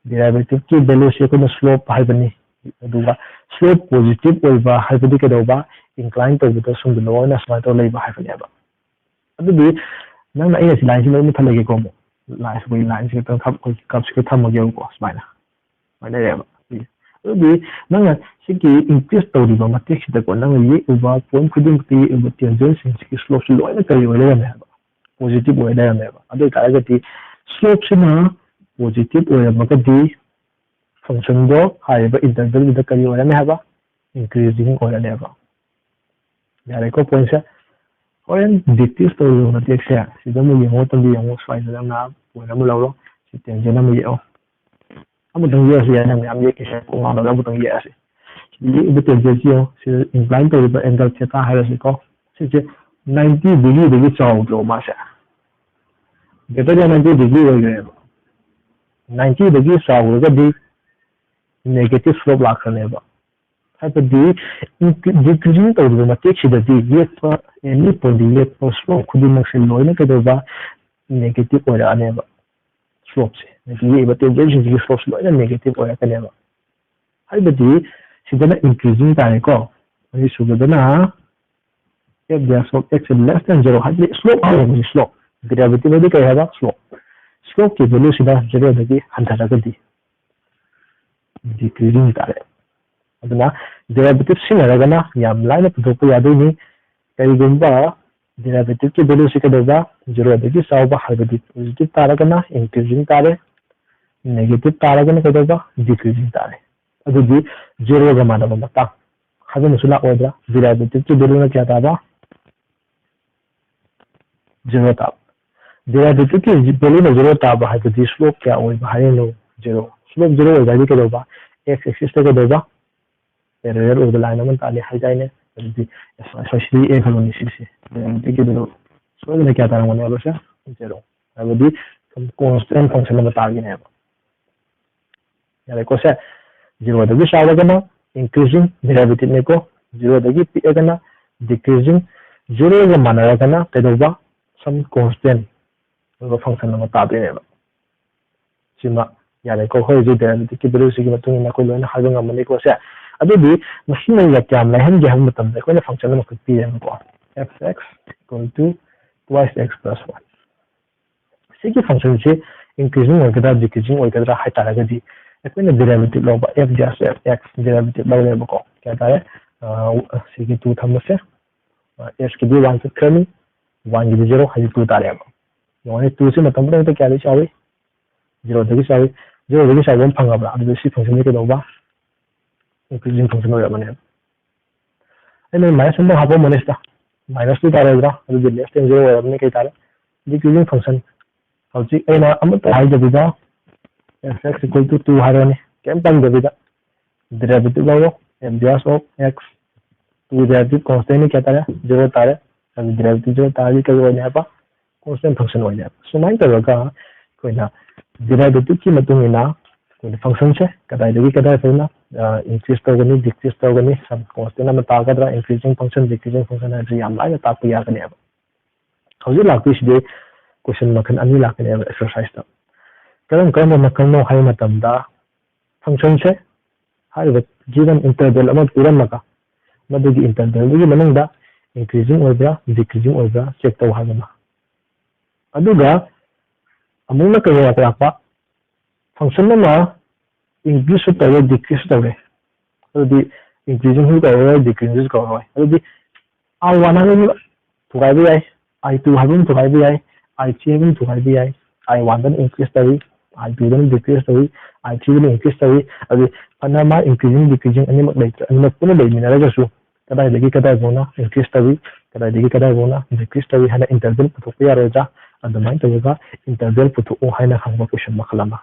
derivative ꯀꯤ value ꯁꯦ ꯑꯩꯈꯣꯏꯅ slope ꯍꯥꯏꯕꯅꯤ꯫ ꯑꯗꯨꯒ slope positive ꯑꯣꯏꯕ ꯍꯥꯏꯕꯗꯤ ꯀꯩꯗꯧꯕ? Incline ꯇꯧꯕꯗ ꯁꯨꯝ ꯂꯣꯏꯅ ꯁꯨꯃꯥꯏꯅ ꯇꯧꯔ ꯂꯩꯕ ꯍꯥꯏꯕꯅꯦꯕ꯫ ꯑꯗꯨꯗꯤ ꯅꯪꯅ, ꯑꯩꯅ ꯁꯤ line ꯁꯤ ꯂꯣꯏ ꯃꯨꯊꯠꯂꯒꯦꯀꯣ꯫ ꯑꯃꯨꯛ line, ꯑꯩꯈꯣꯏ line ꯁꯤ ꯈꯛꯇꯪ ꯊꯝ-, ꯑꯩꯈꯣꯏ curve ꯁꯤ ꯈꯛ ꯊꯝꯃꯒꯦꯕꯀꯣ꯫ ꯁꯨꯃꯥꯏꯅ, ꯁꯨꯃꯥꯏꯅ ꯂꯩꯔꯦꯕ꯫ ꯑꯗꯨꯗꯤ ꯅꯪꯅ ꯁꯤꯒꯤ increase ꯇꯧꯔꯤꯕ ꯃꯇꯦꯛꯁꯤꯗꯀꯣ, ꯅꯪꯅ ꯌꯦꯛꯂꯤꯕ point ꯈꯨꯗꯤꯡꯃꯛꯇ ꯌꯦꯛꯂꯤꯕ tangent ꯁꯤꯡꯁꯤꯒꯤ slope ꯁꯤ ꯂꯣꯏꯅ ꯀꯔꯤ ꯑꯣꯏ ꯂꯩꯔꯝꯃꯦ ꯍꯥꯏꯕ? Positive ꯑꯣꯏ ꯂꯩꯔꯝꯃꯦꯕ꯫ ꯑꯗꯨ ꯑꯣꯏꯇꯥꯔꯒꯗꯤ slope ꯁꯤꯅ positive ꯑꯣꯏꯔꯝꯃꯒꯗꯤ function ꯗꯣ ꯍꯥꯏꯔꯤꯕ interval ꯗꯨꯗ ꯀꯔꯤ ꯑꯣꯏꯔꯅꯤ ꯍꯥꯏꯕ? Increasing ꯑꯣꯏꯔꯅꯦꯕ꯫ ꯌꯥꯔꯦꯀꯣ point ꯁꯦ? ꯍꯣꯔꯦꯟ decrease ꯇꯧꯔꯤꯕ ꯃꯇꯦꯛꯁꯦ ꯁꯤꯗ ꯑꯃꯨꯛ ꯌꯦꯡꯕ ꯃꯇꯝꯗ ꯌꯦꯡꯉꯣ, ꯁ꯭ꯋꯥꯏꯗ ꯅꯪꯅ point ꯑꯃ ꯂꯧꯔꯣ, ꯁꯤ tangent ꯑꯃ ꯌꯦꯛꯑꯣ꯫ ꯑꯃꯇꯪ ꯌꯦꯛꯑꯁꯨ ꯌꯥꯏ, ꯅꯪ ꯃꯌꯥꯝ ꯌꯦꯛꯀꯦ ꯍꯥꯏꯔꯗꯤ ꯀꯣꯛ ꯉꯥꯎꯅꯕ ꯑꯃꯇꯪ ꯌꯦꯛꯑꯁꯤ꯫ ꯁꯤꯗ ꯌꯦꯛꯏꯕ tangent ꯁꯤ ꯌꯦꯡꯉꯣ, ꯁꯤꯗ incline ꯇꯧꯔꯤꯕ angle theta ꯍꯥꯏꯔꯁꯤꯀꯣ꯫ ꯁꯤꯁꯦ ninety degree ꯗꯒꯤ ꯆꯥꯎꯗ꯭ꯔꯣ ꯃꯥꯁꯦ? Greater than ninety degree ꯑꯣꯏꯈ꯭ꯔꯦꯕ꯫ ꯅꯥꯏꯟꯇꯤꯗꯒꯤ ꯆꯥꯎꯔꯒꯗꯤ negative slope ꯂꯥꯛꯈ꯭ꯔꯅꯦꯕ꯫ ꯍꯥꯏꯕꯗꯤ decreasing ꯇꯧꯔꯤꯕ ꯃꯇꯦꯛꯁꯤꯗꯗꯤ ꯌꯦꯛꯄ, any point ꯌꯦꯛꯄ slope ꯈꯨꯗꯤꯡꯃꯛꯁꯦ ꯂꯣꯏꯅ ꯀꯩꯗꯧꯕ, negative ꯑꯣꯏꯔꯛꯑꯅꯦꯕ꯫ Slopeꯁꯦ, ꯌꯦꯛꯏꯕ tangentsꯤꯡꯁꯤꯒꯤ slopeꯁꯦ ꯂꯣꯏꯅ negative ꯑꯣꯏꯔꯛꯀꯅꯦꯕ꯫ ꯍꯥꯏꯕꯗꯤ ꯁꯤꯗꯅ increasing ꯇꯥꯔꯦꯀꯣ꯫ ꯑꯅꯤꯁꯨꯕꯗꯅ f dash of x is less than zero, ꯍꯥꯏꯕꯗꯤ slope ꯍꯥꯏꯕꯅꯤ, slope꯫ Derivative ꯑꯗꯨ ꯀꯩ ꯍꯥꯏꯕ? Slope꯫ Slopeꯀꯤ valueꯁꯤꯅ zeroꯗꯒꯤ ꯍꯟꯊꯔꯒꯗꯤ decreasing ꯇꯥꯔꯦ꯫ ꯑꯗꯨꯅ derivative ꯁꯤꯖꯤꯟꯅꯔꯒꯅ ꯌꯥꯝ ꯂꯥꯏꯅ ꯄꯨꯊꯣꯛꯄ ꯌꯥꯗꯣꯏꯅꯤ꯫ ꯀꯔꯤꯒꯨꯝꯕ derivative ꯀꯤ valueꯁꯤ ꯀꯩꯗꯧꯕ? Zeroꯗꯒꯤ ꯆꯥꯎꯕ, ꯍꯥꯏꯕꯗꯤ positive ꯇꯥꯔꯒꯅ increasing ꯇꯥꯔꯦ, negative ꯇꯥꯔꯒꯅ ꯀꯩꯗꯧꯕ? Decreasing ꯇꯥꯔꯦ꯫ ꯑꯗꯨꯗꯤ zeroꯒ ꯃꯥꯟꯅꯕ ꯃꯇꯥꯡ ꯍꯥꯏꯕ ꯑꯃꯁꯨ ꯂꯥꯛꯑꯣꯏꯗ꯭ꯔꯥ? Derivative ꯀꯤ valueꯅ ꯀꯌꯥ ꯇꯥꯕ? Zero ꯇꯥꯕ꯫ Derivative ꯀꯤ valueꯅ zero ꯇꯥꯕ ꯍꯥꯏꯕꯗꯤ slope ꯀꯌꯥ ꯑꯣꯏꯕ ꯍꯥꯏꯔꯤꯅꯣ? Zero꯫ Slope zero ꯑꯣꯏꯕ ꯍꯥꯏꯗꯤ ꯀꯩꯗꯧꯕ? X axisꯇ ꯀꯩꯗꯧꯕ? Parallel ꯑꯣꯏꯕ line ꯑꯃ ꯇꯥꯛꯑꯦ ꯍꯥꯏꯗꯥꯏꯅꯦ? ꯑꯗꯨꯗꯤ especially A ꯈꯜꯂꯣꯅꯦ ꯁꯤꯁꯦ꯫ Derivative ꯀꯤ value ꯁꯣꯏꯗꯅ ꯀꯌꯥ ꯇꯥꯔꯝꯒꯅꯤ ꯍꯥꯏꯕꯁꯦ? Zero꯫ ꯍꯥꯏꯕꯗꯤ constant function ꯑꯃ ꯇꯥꯈꯤꯅꯦꯕ꯫ ꯌꯥꯔꯦꯀꯣ ꯁꯦ? Zeroꯗꯒꯤ ꯆꯥꯎꯔꯒꯅ increasing derivativeꯅꯦꯀꯣ, zeroꯗꯒꯤ ꯄꯤꯛꯑꯒꯅ decreasing, zeroꯒ ꯃꯥꯟꯅꯔꯒꯅ ꯀꯩꯗꯧꯕ? Some constant ꯑꯣꯏꯕ function ꯑꯃ ꯇꯥꯗꯣꯏꯅꯦꯕ꯫ ꯁꯤꯃ ꯌꯥꯔꯦꯀꯣ? ꯑꯩꯈꯣꯏ ꯍꯧꯖꯤꯛ derivative ꯀꯤ valueꯁꯤꯒꯤ ꯃꯇꯨꯡ ꯏꯟꯅ ꯑꯩꯈꯣꯏ ꯂꯣꯏꯅ ꯍꯥꯏꯕ ꯉꯝꯃꯅꯤꯀꯣ ꯁꯦ꯫ ꯑꯗꯨꯗꯤ ꯃꯁꯤꯅ ꯀꯌꯥꯝ ꯂꯥꯏꯍꯟꯒꯦ ꯍꯥꯏꯕ ꯃꯇꯝꯗ ꯑꯩꯈꯣꯏꯅ function ꯑꯃꯈꯛ ꯄꯤꯔꯦꯕꯀꯣ, f x equal to twice x plus one꯫ ꯁꯤꯒꯤ functionꯁꯤ increasing ꯑꯣꯏꯒꯗ꯭ꯔꯥ decreasing ꯑꯣꯏꯒꯗ꯭ꯔꯥ ꯍꯥꯏꯇꯥꯔꯒꯗꯤ ꯑꯩꯈꯣꯏꯅ derivative ꯂꯧꯕ, f dash f x derivative ꯂꯧꯔꯦꯕꯀꯣ꯫ ꯀꯌꯥ ꯇꯥꯔꯦ? ꯑ, ꯁꯤꯒꯤ two ꯊꯝꯕꯁꯦ, ꯑ, x ꯀꯤꯗꯤ one ꯆꯠꯈ꯭ꯔꯅꯤ, one ꯒꯤꯗꯤ zero, ꯍꯥꯏꯗꯤ two ꯇꯥꯔꯦꯕ꯫ ꯌꯦꯡꯉꯣꯅꯦ, twoꯁꯤ ꯃꯇꯝ ꯄꯨꯝꯅꯃꯛꯇ ꯀꯌꯥꯗꯒꯤ ꯆꯥꯎꯏ? Zeroꯗꯒꯤ ꯆꯥꯎꯏ꯫ Zeroꯗꯒꯤ ꯆꯥꯎꯕ ꯑꯃ ꯐꯪꯉꯕ꯭ꯔꯥ? ꯑꯗꯨꯗꯤ ꯁꯤ functionꯁꯤ ꯀꯩꯗꯧꯕ? Increasing function ꯑꯣꯏꯔꯝꯃꯅꯦꯕ꯫ ꯑꯩꯅ minus ꯑꯃ ꯍꯥꯞꯄꯝꯕꯅꯦ ꯁꯤꯗ, minus two ꯇꯥꯔꯣꯏꯗ꯭ꯔꯥ? ꯑꯗꯨꯗꯤ less than zero ꯑꯣꯏꯔꯕꯅꯤ, ꯀꯩ ꯇꯥꯔꯦ? Decreasing function꯫ ꯍꯧꯖꯤꯛ ꯑꯩꯅ ꯑꯃꯠꯇ ꯍꯥꯏꯗꯕꯤꯗ f x equal to two ꯍꯥꯏꯔꯣꯅꯦ, ꯀꯩꯝ ꯄꯟꯗꯕꯤꯗ derivative ꯂꯧꯔꯣ, f dash of x꯫ Two derivative constantꯅꯤ, ꯀꯌꯥ ꯇꯥꯔꯦ? Zero ꯇꯥꯔꯦ꯫ ꯑꯗꯨ derivative zero ꯇꯥꯔꯗꯤ ꯀꯔꯤ ꯑꯣꯏꯅꯤ ꯍꯥꯏꯕ? Constant function ꯑꯣꯏꯅꯤ ꯍꯥꯏꯕ꯫ ꯁꯨꯃꯥꯏꯅ ꯇꯧꯔꯒ ꯑꯩꯈꯣꯏꯅ Derivative ꯀꯤ ꯃꯇꯨꯡ ꯏꯟꯅ ꯑꯩꯈꯣꯏꯅ function ꯁꯦ ꯀꯗꯥꯏꯗꯒꯤ ꯀꯗꯥꯏ ꯐꯥꯎꯅ increase ꯇꯧꯒꯅꯤ, decrease ꯇꯧꯒꯅꯤ, some constant ꯑꯃ ꯇꯥꯒꯗ꯭ꯔꯥ, increasing function, decreasing function ꯍꯥꯏꯕꯁꯤ ꯌꯥꯝ ꯂꯥꯏꯅ ꯇꯥꯛꯄ ꯌꯥꯒꯅꯦꯕ꯫ ꯍꯧꯖꯤꯛ ꯂꯥꯛꯇꯣꯏꯁꯤꯗꯤ question ꯃꯈꯜ ꯑꯅꯤ ꯂꯥꯛꯀꯅꯦꯕ exercise ꯇ꯫ ꯀꯔꯝ ꯀꯔꯝꯕ ꯃꯈꯜꯅꯣ ꯍꯥꯏꯕ ꯃꯇꯝꯗ function ꯁꯦ ꯍꯥꯏꯔꯤꯕ given interval ꯑꯃ ꯄꯤꯔꯝꯃꯒ ꯃꯗꯨꯒꯤ interval ꯗꯨꯒꯤ ꯃꯅꯨꯡꯗ increasing ꯑꯣꯏꯕ꯭ꯔꯥ, decreasing ꯑꯣꯏꯕ꯭ꯔꯥ check ꯇꯧ ꯍꯥꯏꯕ ꯑꯃ꯫ ꯑꯗꯨꯒ ꯑꯃꯨꯛꯅ ꯀꯩ ꯂꯥꯛꯄ function ꯑꯃ increase ꯁꯨ ꯇꯧꯔꯦ, decrease ꯁꯨ ꯇꯧꯔꯦ, ꯑꯗꯨꯗꯤ increasing ꯁꯨ ꯀꯧꯔꯔꯣꯏ, decreasing ꯁꯨ ꯀꯧꯔꯔꯣꯏ꯫ ꯑꯗꯨꯗꯤ I one ꯍꯥꯏꯕ ꯑꯃ ꯊꯨꯒꯥꯏꯕ ꯌꯥꯏ, I two ꯍꯥꯏꯕ ꯑꯃ ꯊꯨꯒꯥꯏꯕ ꯌꯥꯏ, I three ꯍꯥꯏꯕ ꯑꯃ ꯊꯨꯒꯥꯏꯕ ꯌꯥꯏ꯫ I one ꯗꯅ increase ꯇꯧꯏ, I two ꯗꯅ decrease ꯇꯧꯏ, I three ꯗꯅ increase ꯇꯧꯏ꯫ ꯑꯗꯨ ꯐꯅ ꯃꯥ increasing, decreasing ꯑꯅꯤꯃꯛ ꯂꯩꯇ꯭ꯔꯦ, ꯑꯅꯤꯃꯛ ꯄꯨꯟꯅ ꯂꯩꯃꯤꯟꯅꯔꯒꯁꯨ ꯀꯗꯥꯏꯗꯒꯤ ꯀꯗꯥꯏꯐꯥꯎꯅ increase ꯇꯧꯏ, ꯀꯗꯥꯏꯗꯒꯤ ꯀꯗꯥꯏꯐꯥꯎꯅ decrease ꯇꯧꯏ ꯍꯥꯏꯅ interval ꯄꯨꯊꯣꯛꯄ ꯌꯥꯔꯣꯏꯗ꯭ꯔꯥ? ꯑꯗꯨꯃꯥꯏꯅ ꯇꯧꯔꯒ interval ꯄꯨꯊꯣꯛꯎ ꯍꯥꯏꯅ ꯍꯪꯕ question ꯃꯈꯜ ꯑꯃ꯫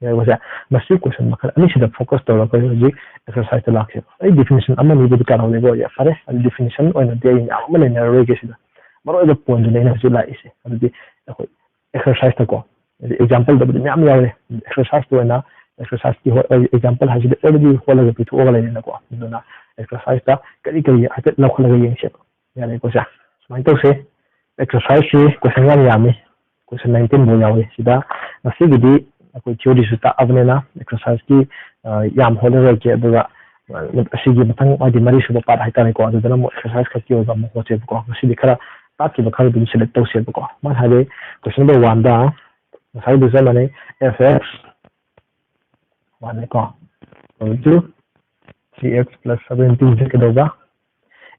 ꯌꯥꯏꯀꯣ ꯁꯦ? ꯃꯁꯤ question ꯃꯈꯜ ꯑꯅꯤꯁꯤꯗ focus ꯇꯧꯔꯒ ꯑꯩꯈꯣꯏ ꯍꯧꯖꯤꯛ exercise ꯇ ꯂꯥꯛꯁꯦꯕ꯫ ꯑꯩ definition ꯑꯃꯅꯤꯕꯨꯗꯤ ꯀꯥꯟꯅꯍꯧꯅꯦꯕ ꯑꯣꯏꯌꯦ꯫ ꯐꯔꯦ, ꯑꯗꯨ definition ꯑꯣꯏꯅꯗꯤ ꯑꯩ ꯃꯌꯥꯝ ꯑꯃ ꯅꯩꯅꯔꯔꯣꯏꯒꯦ ꯁꯤꯗ꯫ ꯃꯔꯨꯑꯣꯏꯕ point ꯇꯨꯅꯦ ꯑꯩꯅ ꯍꯧꯖꯤꯛ ꯂꯥꯛꯏꯁꯦ꯫ ꯑꯗꯨꯗꯤ ꯑꯩꯈꯣꯏ exercise ꯇꯀꯣ, ꯍꯥꯏꯗꯤ example ꯗꯕꯨꯗꯤ ꯃꯌꯥꯝ ꯌꯥꯎꯔꯦ꯫ Exercise ꯇ ꯑꯣꯏꯅ exercise ꯀꯤ ꯍꯣꯏ, example ꯍꯥꯏꯁꯤꯗꯤ already ꯍꯣꯠꯂꯒ ꯄꯤꯊꯣꯛꯑꯒ ꯂꯩꯔꯦꯅꯀꯣ꯫ ꯑꯗꯨꯅ exercise ꯇ ꯀꯔꯤ ꯀꯔꯤ ꯍꯥꯏꯐꯦꯠ ꯂꯧꯈꯠꯂꯒ ꯌꯦꯡꯁꯦꯕ꯫ ꯌꯥꯔꯦꯀꯣ ꯁꯦ? ꯁꯨꯃꯥꯏꯅ ꯇꯧꯁꯦ꯫ Exercise ꯁꯤ question ꯌꯥꯝ ꯌꯥꯝꯃꯤ꯫ Question nineteen ꯐꯥꯎ ꯌꯥꯎꯏ꯫ ꯁꯤꯗ ꯉꯁꯤꯒꯤꯗꯤ ꯑꯩꯈꯣꯏ theory ꯁꯨ ꯇꯥꯛꯑꯕꯅꯤꯅ exercise ꯀꯤ, ꯑ, ꯌꯥꯝ ꯍꯣꯠꯅꯔꯣꯏꯒꯦ꯫ ꯑꯗꯨꯒ, ꯑ, ꯑꯁꯤꯒꯤ ꯃꯊꯪ ꯍꯥꯏꯗꯤ ꯃꯔꯤꯁꯨꯕ part ꯍꯥꯏꯇꯥꯔꯦꯀꯣ, ꯑꯗꯨꯗꯅ ꯑꯃꯨꯛ exercise ꯈꯛꯀꯤ ꯑꯣꯏꯕ ꯑꯃꯨꯛ ꯍꯣꯠꯁꯦꯕꯀꯣ꯫ ꯉꯁꯤꯗꯤ ꯈꯔ ꯇꯥꯛꯈꯤꯕ ꯈꯔꯗꯨꯝ select ꯇꯧꯁꯦꯕꯀꯣ꯫ ꯃꯥꯅ ꯍꯥꯏꯔꯦ question number one ꯗ ꯉꯁꯥꯏꯗꯨ ꯆꯞ ꯃꯥꯟꯅꯩ, f x ꯃꯥꯟꯅꯩꯀꯣ, equal to three x plus seventeen ꯁꯦ ꯀꯩꯗꯧꯕ?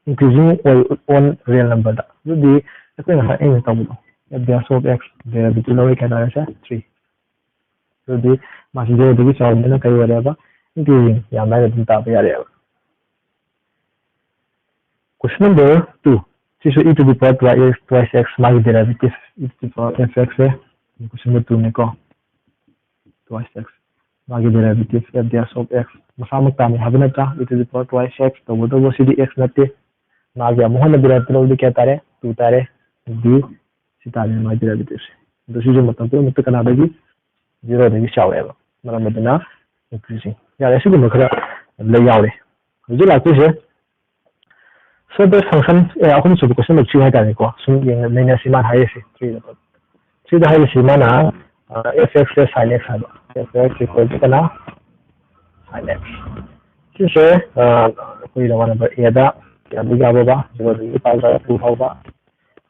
Increasing ꯑꯣꯏ on real number ꯗ꯫ ꯑꯗꯨꯗꯤ ꯑꯩꯈꯣꯏ ꯉꯁꯥꯏ ꯑꯩꯅ ꯇꯧꯕꯗꯣ, f dash of x derivative ꯂꯧꯔꯦ, ꯀꯌꯥ ꯇꯥꯔꯦ ꯁꯦ? Three꯫ ꯑꯗꯨꯗꯤ ꯃꯥꯁꯤ zero ꯗꯒꯤ ꯆꯥꯎꯕꯅꯤꯅ ꯀꯔꯤ ꯑꯣꯏꯔꯦꯕ? Increasing, ꯌꯥꯝ ꯂꯥꯏꯅ ꯑꯗꯨꯝ ꯇꯥꯕ ꯌꯥꯔꯦꯕ꯫ Question number two꯫ ꯁꯤꯁꯨ e to the power twice x, twice x, ꯃꯥꯒꯤ derivative e to the power f x say question number two ꯅꯦꯀꯣ꯫ Twice x꯫ ꯃꯥꯒꯤ derivative f dash of x ꯃꯁꯥꯃꯛ ꯇꯥꯅꯤ ꯍꯥꯏꯕ ꯅꯠꯇ꯭ꯔꯥ? E to the power twice x꯫ ꯇꯧꯕꯇꯕꯨ ꯁꯤꯗꯤ x ꯅꯠꯇꯦ꯫ ꯃꯥꯒꯤ ꯑꯃꯨꯛ ꯍꯟꯅ derivative ꯂꯧꯕꯗꯤ ꯀꯌꯥ ꯇꯥꯔꯦ? Two ꯇꯥꯔꯦ꯫ ꯑꯗꯨꯗꯤ ꯁꯤ ꯇꯥꯔꯦ ꯃꯥꯒꯤ derivative ꯁꯦ꯫ ꯑꯗꯣ ꯁꯤꯁꯨ ꯃꯇꯝ ꯄꯨꯝꯅꯃꯛꯇ ꯀꯅꯥꯗꯒꯤ? ꯖꯤꯔꯣꯗꯒꯤ ꯆꯥꯎꯔꯛꯑꯦꯕ꯫ ꯃꯔꯝ ꯑꯗꯨꯅ ꯏꯟꯀ꯭ꯔꯤꯖꯤꯡ꯫ ꯌꯥꯔꯦ, ꯑꯁꯤꯒꯨꯝꯕ ꯈꯔ ꯂꯩ ꯌꯥꯎꯔꯦ꯫ ꯍꯧꯖꯤꯛ ꯂꯥꯛꯇꯣꯏꯁꯦ ꯁꯣꯔꯇꯦꯁ ꯐꯪꯁꯟ ꯑꯍꯨꯝꯁꯨꯕ ꯀꯣꯏꯁꯟ ꯅꯝꯕꯔ ꯊ꯭ꯔꯤ ꯍꯥꯏꯇꯥꯔꯦꯀꯣ꯫ ꯁꯨꯝ ꯌꯦꯡꯅ ꯅꯩꯅꯁꯤ ꯃꯥꯅ ꯍꯥꯏꯔꯤꯁꯤ ꯊ꯭ꯔꯤꯗ꯫ ꯊ꯭ꯔꯤꯗ ꯍꯥꯏꯔꯤꯁꯤ ꯃꯥꯅ F X less sine X ꯍꯥꯏꯕ꯫ ꯑꯦꯐ ꯑꯦꯛꯁ ꯏꯀ꯭ꯋꯦꯜ ꯇꯨ ꯀꯅꯥ? Sine X. ꯁꯤꯁꯦ ꯑꯩꯈꯣꯏ ꯔꯣꯃꯥꯟ ꯅꯝꯕꯔ ꯑꯦꯗ ꯀꯌꯥꯗꯒꯤ ꯌꯥꯎꯕ? ꯖꯤꯔꯣꯗꯒꯤ ꯄꯥꯏ ꯕꯥꯏ ꯇꯨ ꯐꯥꯎꯕ꯫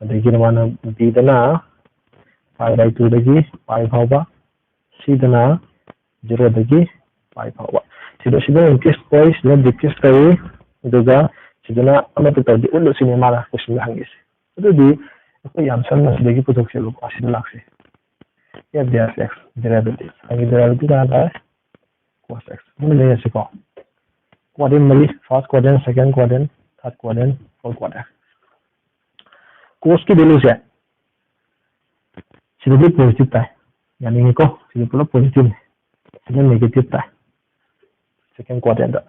ꯑꯗꯒꯤ ꯔꯣꯃꯥꯟ ꯕꯤꯗꯅ ꯄꯥꯏ ꯕꯥꯏ ꯇꯨꯗꯒꯤ ꯄꯥꯏ ꯐꯥꯎꯕ꯫ ꯁꯤꯗꯅ ꯖꯤꯔꯣꯗꯒꯤ ꯄꯥꯏ ꯐꯥꯎꯕ꯫ ꯁꯤꯗ ꯁꯤꯗ ꯏꯟꯀ꯭ꯔꯤꯁ ꯑꯣꯏ, ꯁꯤꯗ ꯗꯤꯀ꯭ꯔꯤꯁ ꯇꯧꯏ꯫ ꯑꯗꯨꯒ ꯁꯤꯗꯅ ꯑꯃꯠꯇ ꯇꯧꯗꯦ ꯎꯠꯂꯨ ꯁꯤꯅꯤ ꯃꯥꯅ ꯀꯣꯏꯁꯟꯗ ꯍꯪꯉꯤꯁꯦ꯫ ꯑꯗꯨꯗꯤ ꯑꯩꯈꯣꯏ ꯌꯥꯝ ꯁꯝꯅ ꯁꯤꯗꯒꯤ ꯄꯨꯊꯣꯛꯁꯦꯕꯀꯣ꯫ ꯁꯤꯗ ꯂꯥꯛꯁꯦ꯫ F dash x derivative꯫ ꯑꯩꯒꯤ derivative ꯀꯅꯥ ꯇꯥꯔꯦ? Cos x꯫ ꯑꯗꯨꯝ ꯂꯩꯔꯁꯤꯀꯣ꯫ Quadrant ꯃꯔꯤ, first quadrant, second quadrant, third quadrant, fourth quadrant꯫ Cos ꯀꯤ value ꯁꯦ ꯁꯤꯗꯗꯤ positive ꯇꯥꯏ, ꯌꯥꯅꯤꯡꯉꯤꯀꯣ? ꯁꯤꯗꯤ ꯄꯨꯂꯞ positive ꯅꯤ꯫ ꯁꯤꯗ negative ꯇꯥꯏ, second quadrant ꯇ꯫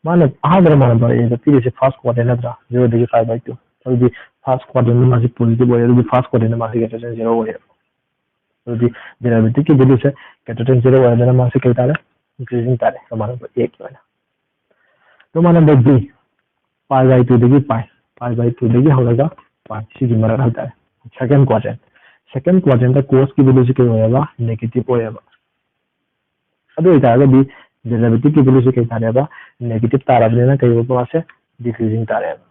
ꯃꯥꯅ ꯑꯍꯥꯟꯕꯗ ꯃꯥꯅ ꯄꯥꯏꯔꯛꯏꯗ ꯄꯤꯔꯤꯁꯦ first quadrant ꯅꯠꯇ꯭ꯔꯥ? ꯖꯤꯔꯣꯗꯒꯤ ꯄꯥꯏ ꯕꯥꯏ ꯇꯨ꯫ ꯑꯗꯨꯗꯤ first quadrant ꯗ ꯃꯥꯁꯦ positive ꯑꯣꯏꯔꯦ, ꯑꯗꯨꯗꯤ first quadrant ꯗ ꯃꯥꯁꯦ greater than zero ꯑꯣꯏꯔꯦ꯫ ꯑꯗꯨꯗꯤ derivative ꯀꯤ value ꯁꯦ greater than zero ꯑꯣꯏꯔꯕꯅꯤꯅ ꯃꯥꯁꯦ ꯀꯩ ꯇꯥꯔꯦ? Increasing ꯇꯥꯔꯦ, ꯔꯣꯃꯥꯟ ꯅꯝꯕꯔ ꯑꯦ ꯀꯤ ꯑꯣꯏꯅ꯫ ꯔꯣꯃꯥꯟ ꯅꯝꯕꯔ ꯕꯤ, ꯄꯥꯏ ꯕꯥꯏ ꯇꯨꯗꯒꯤ ꯄꯥꯏ, ꯄꯥꯏ ꯕꯥꯏ ꯇꯨꯗꯒꯤ ꯍꯧꯔꯒ ꯄꯥꯏ, ꯁꯤꯒꯤ ꯃꯔꯛ ꯍꯥꯏꯇꯥꯔꯦ꯫ Second quadrant, second quadrant ꯇ cos ꯀꯤ value ꯁꯤ ꯀꯩ ꯑꯣꯏꯔꯕ? Negative ꯑꯣꯏꯔꯕ꯫ ꯑꯗꯨ ꯑꯣꯏꯇꯥꯔꯒꯗꯤ derivative ꯀꯤ value ꯁꯤ ꯀꯩ ꯇꯥꯔꯦꯕ? Negative ꯇꯥꯔꯕꯅꯤꯅ ꯀꯩ ꯑꯣꯏꯕ ꯃꯥꯁꯦ? Decreasing ꯇꯥꯔꯦꯕ꯫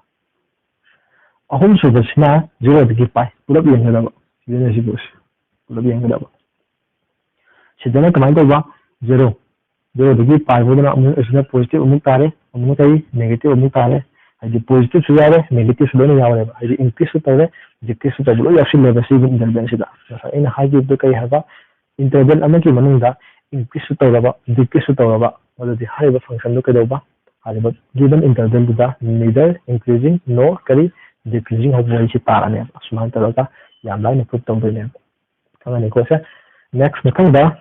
ꯑꯍꯨꯝꯁꯨꯕꯁꯤꯅ ꯖꯤꯔꯣꯗꯒꯤ ꯄꯥꯏ ꯄꯨꯂꯞ ꯌꯦꯡꯒꯗꯕ꯫ ꯁꯤꯗꯅ ꯁꯤ ꯄꯨꯁꯤ ꯄꯨꯂꯞ ꯌꯦꯡꯒꯗꯕ꯫ ꯁꯤꯗꯅ ꯀꯃꯥꯏꯅ ꯇꯧꯕ? ꯖꯤꯔꯣ, ꯖꯤꯔꯣꯗꯒꯤ ꯄꯥꯏ ꯐꯥꯎꯗꯅ ꯑꯃꯨꯛ ꯑꯁꯤꯅ positive ꯑꯃꯨꯛ ꯇꯥꯔꯦ, ꯑꯃꯨꯛꯅ ꯀꯔꯤ? Negative ꯑꯃꯨꯛ ꯇꯥꯔꯦ꯫ ꯍꯥꯏꯗꯤ positive ꯁꯨ ꯌꯥꯎꯔꯦ, negative ꯁꯨ ꯂꯣꯏꯅ ꯌꯥꯎꯔꯦꯕ꯫ ꯍꯥꯏꯗꯤ increase ꯁꯨ ꯇꯧꯔꯦ, decrease ꯁꯨ ꯇꯧꯕ ꯂꯣꯏ ꯌꯥꯎꯁꯤꯜꯂꯦꯕ ꯁꯤꯒꯤ interval ꯁꯤꯗ꯫ ꯉꯁꯥꯏ ꯑꯩꯅ ꯍꯥꯏꯈꯤꯕꯗꯣ ꯀꯔꯤ ꯍꯥꯏꯕ? Interval ꯑꯃꯒꯤ ꯃꯅꯨꯡꯗ increase ꯁꯨ ꯇꯧꯔꯕ, decrease ꯁꯨ ꯇꯧꯔꯕ, ꯃꯗꯨꯗꯤ ꯍꯥꯏꯔꯤꯕ function ꯗꯨ ꯀꯩꯗꯧꯕ? ꯍꯥꯏꯔꯤꯕ given interval ꯗꯨꯗ neither increasing nor ꯀꯔꯤ? Decreasing ꯍꯧꯕ ꯋꯥꯔꯤꯁꯤ ꯇꯥꯔꯅꯦꯕ꯫ ꯑꯁꯨꯃꯥꯏꯅ ꯇꯧꯔꯒ ꯌꯥꯝ ꯂꯥꯏꯅ proof ꯇꯧꯗꯣꯏꯅꯦꯕ꯫ ꯈꯪꯉꯅꯤꯀꯣ ꯁꯦ? Next, ꯃꯊꯪꯗ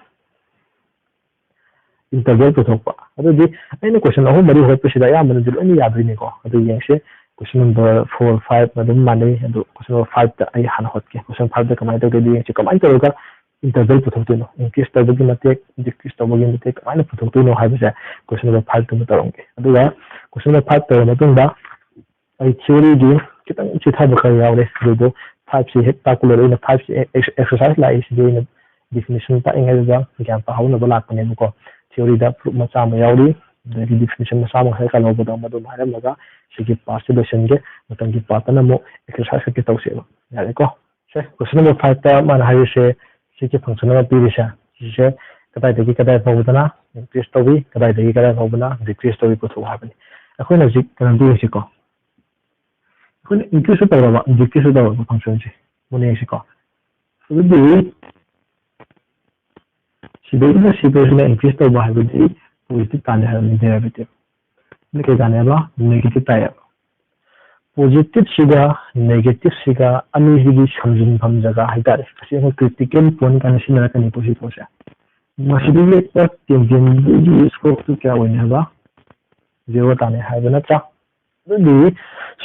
interval ꯄꯨꯊꯣꯛꯄ꯫ ꯑꯗꯨꯗꯤ ꯑꯩꯅ question ꯑꯍꯨꯝ ꯃꯔꯤ ꯍꯣꯠꯄꯁꯤꯗ ꯑꯌꯥꯝꯕꯅꯗꯤ ꯂꯣꯏꯅ ꯌꯥꯗꯣꯏꯅꯤꯀꯣ꯫ ꯑꯗꯨ ꯌꯦꯡꯁꯦ, question number four, five ꯑꯗꯨꯝ ꯃꯥꯟꯅꯩ꯫ ꯑꯗꯨ question number five ꯇ ꯑꯩ ꯍꯥꯟꯅ ꯍꯣꯠꯀꯦ꯫ Question five ꯇ ꯀꯃꯥꯏꯅ ꯇꯧꯒꯦꯗꯤ ꯌꯦꯡꯁꯦ꯫ ꯀꯃꯥꯏꯅ ꯇꯧꯔꯒ interval ꯄꯨꯊꯣꯛꯇꯣꯏꯅꯣ, increase ꯇꯧꯕꯒꯤ ꯃꯇꯦꯛ, decrease ꯇꯧꯕꯒꯤ ꯃꯇꯦꯛ ꯀꯃꯥꯏꯅ ꯄꯨꯊꯣꯛꯇꯣꯏꯅꯣ ꯍꯥꯏꯕꯁꯦ question number five ꯇꯨꯃ ꯇꯧꯔꯝꯒꯦ꯫ ꯑꯗꯨꯒ question number five ꯇꯧꯔꯕ ꯃꯇꯨꯡꯗ ꯑꯩ theoryꯒꯤ ꯈꯤꯇꯪ ꯆꯤꯊꯕ ꯈꯔ ꯌꯥꯎꯔꯦ꯫ ꯑꯗꯨꯕꯨ five ꯁꯤ ꯍꯦꯛ ꯇꯥꯛꯄ ꯂꯣꯏꯔ ꯑꯩꯅ five ꯁꯤ exercise ꯂꯥꯛꯏꯁꯤꯗꯤ ꯑꯩꯅ definition ꯇꯥꯛꯏꯉꯩꯗꯨꯗ ꯒ꯭ꯌꯥꯟ ꯇꯥꯍꯧꯅꯕ ꯂꯥꯛꯄꯅꯦꯕꯀꯣ꯫ Theoryꯗ proof ꯃꯆꯥ ꯑꯃ ꯌꯥꯎꯔꯤ, ꯑꯗꯒꯤ definition ꯃꯆꯥ ꯑꯃ ꯉꯁꯥꯏ ꯀꯥꯜꯍꯧꯕꯗꯣ ꯃꯗꯨ ꯍꯥꯏꯔꯝꯃꯒ ꯁꯤꯒꯤ partꯁꯤ ꯂꯣꯏꯁꯤꯟꯒꯦ꯫ ꯃꯊꯪꯒꯤ partꯇꯅ ꯑꯃꯨꯛ exercise ꯈꯛꯀꯤ ꯇꯧꯁꯦꯕ꯫ ꯌꯥꯔꯦꯀꯣ? ꯁꯦ, question number fiveꯇ ꯃꯥꯅ ꯍꯥꯏꯔꯤꯁꯦ ꯁꯤꯒꯤ function ꯑꯃ ꯄꯤꯔꯤꯁꯦ, ꯁꯤꯁꯦ ꯀꯗꯥꯏꯗꯒꯤ ꯀꯗꯥꯏ ꯐꯥꯎꯕꯗꯅ increase ꯇꯧꯏ, ꯀꯗꯥꯏꯗꯒꯤ ꯀꯗꯥꯏ ꯐꯥꯎꯕꯅ decrease ꯇꯧꯏ ꯄꯨꯊꯣꯛꯎ ꯍꯥꯏꯕꯅꯤ꯫ ꯑꯩꯈꯣꯏꯅ ꯍꯧꯖꯤꯛ ꯀꯩꯅꯣ ꯄꯤꯔꯤꯁꯤꯀꯣ, ꯑꯩꯈꯣꯏꯅ increase ꯇꯧꯔꯕ, decrease ꯇꯧꯔꯕ functionꯁꯦ ꯃꯨꯟꯅ ꯌꯦꯡꯁꯤꯀꯣ꯫ ꯑꯗꯨꯗꯤ ꯁꯤꯗꯩꯁꯤꯅ ꯁꯤꯐꯥꯎꯁꯤꯅ increase ꯇꯧꯕ ꯍꯥꯏꯕꯗꯤ positive ꯇꯥꯅꯤ ꯍꯥꯏꯕꯅꯤ, derivative꯫ ꯑꯗꯨ ꯀꯩ ꯇꯥꯅꯦꯕ? Negative ꯇꯥꯏꯌꯦꯕ꯫ Positiveꯁꯤꯒ negativeꯁꯤꯒ ꯑꯅꯤꯁꯤꯒꯤ ꯁꯝꯖꯤꯟꯐꯝ ꯖꯒꯥ ꯍꯥꯏꯇꯥꯔꯦ, ꯑꯁꯤ ꯑꯩꯈꯣꯏ critical point ꯀꯥꯏꯅ ꯁꯤꯖꯤꯟꯅꯔꯛꯀꯅꯤ ꯄꯣꯠꯁꯤ ꯄꯣꯠꯁꯦ꯫ ꯃꯁꯤꯗꯒꯤ ꯌꯦꯛꯄ tangentꯗꯨꯒꯤ slopeꯇꯨ ꯀꯌꯥ ꯑꯣꯏꯅꯤ ꯍꯥꯏꯕ? Zero ꯇꯥꯅꯤ ꯍꯥꯏꯕ ꯅꯠꯇ꯭ꯔꯥ? ꯑꯗꯨꯗꯤ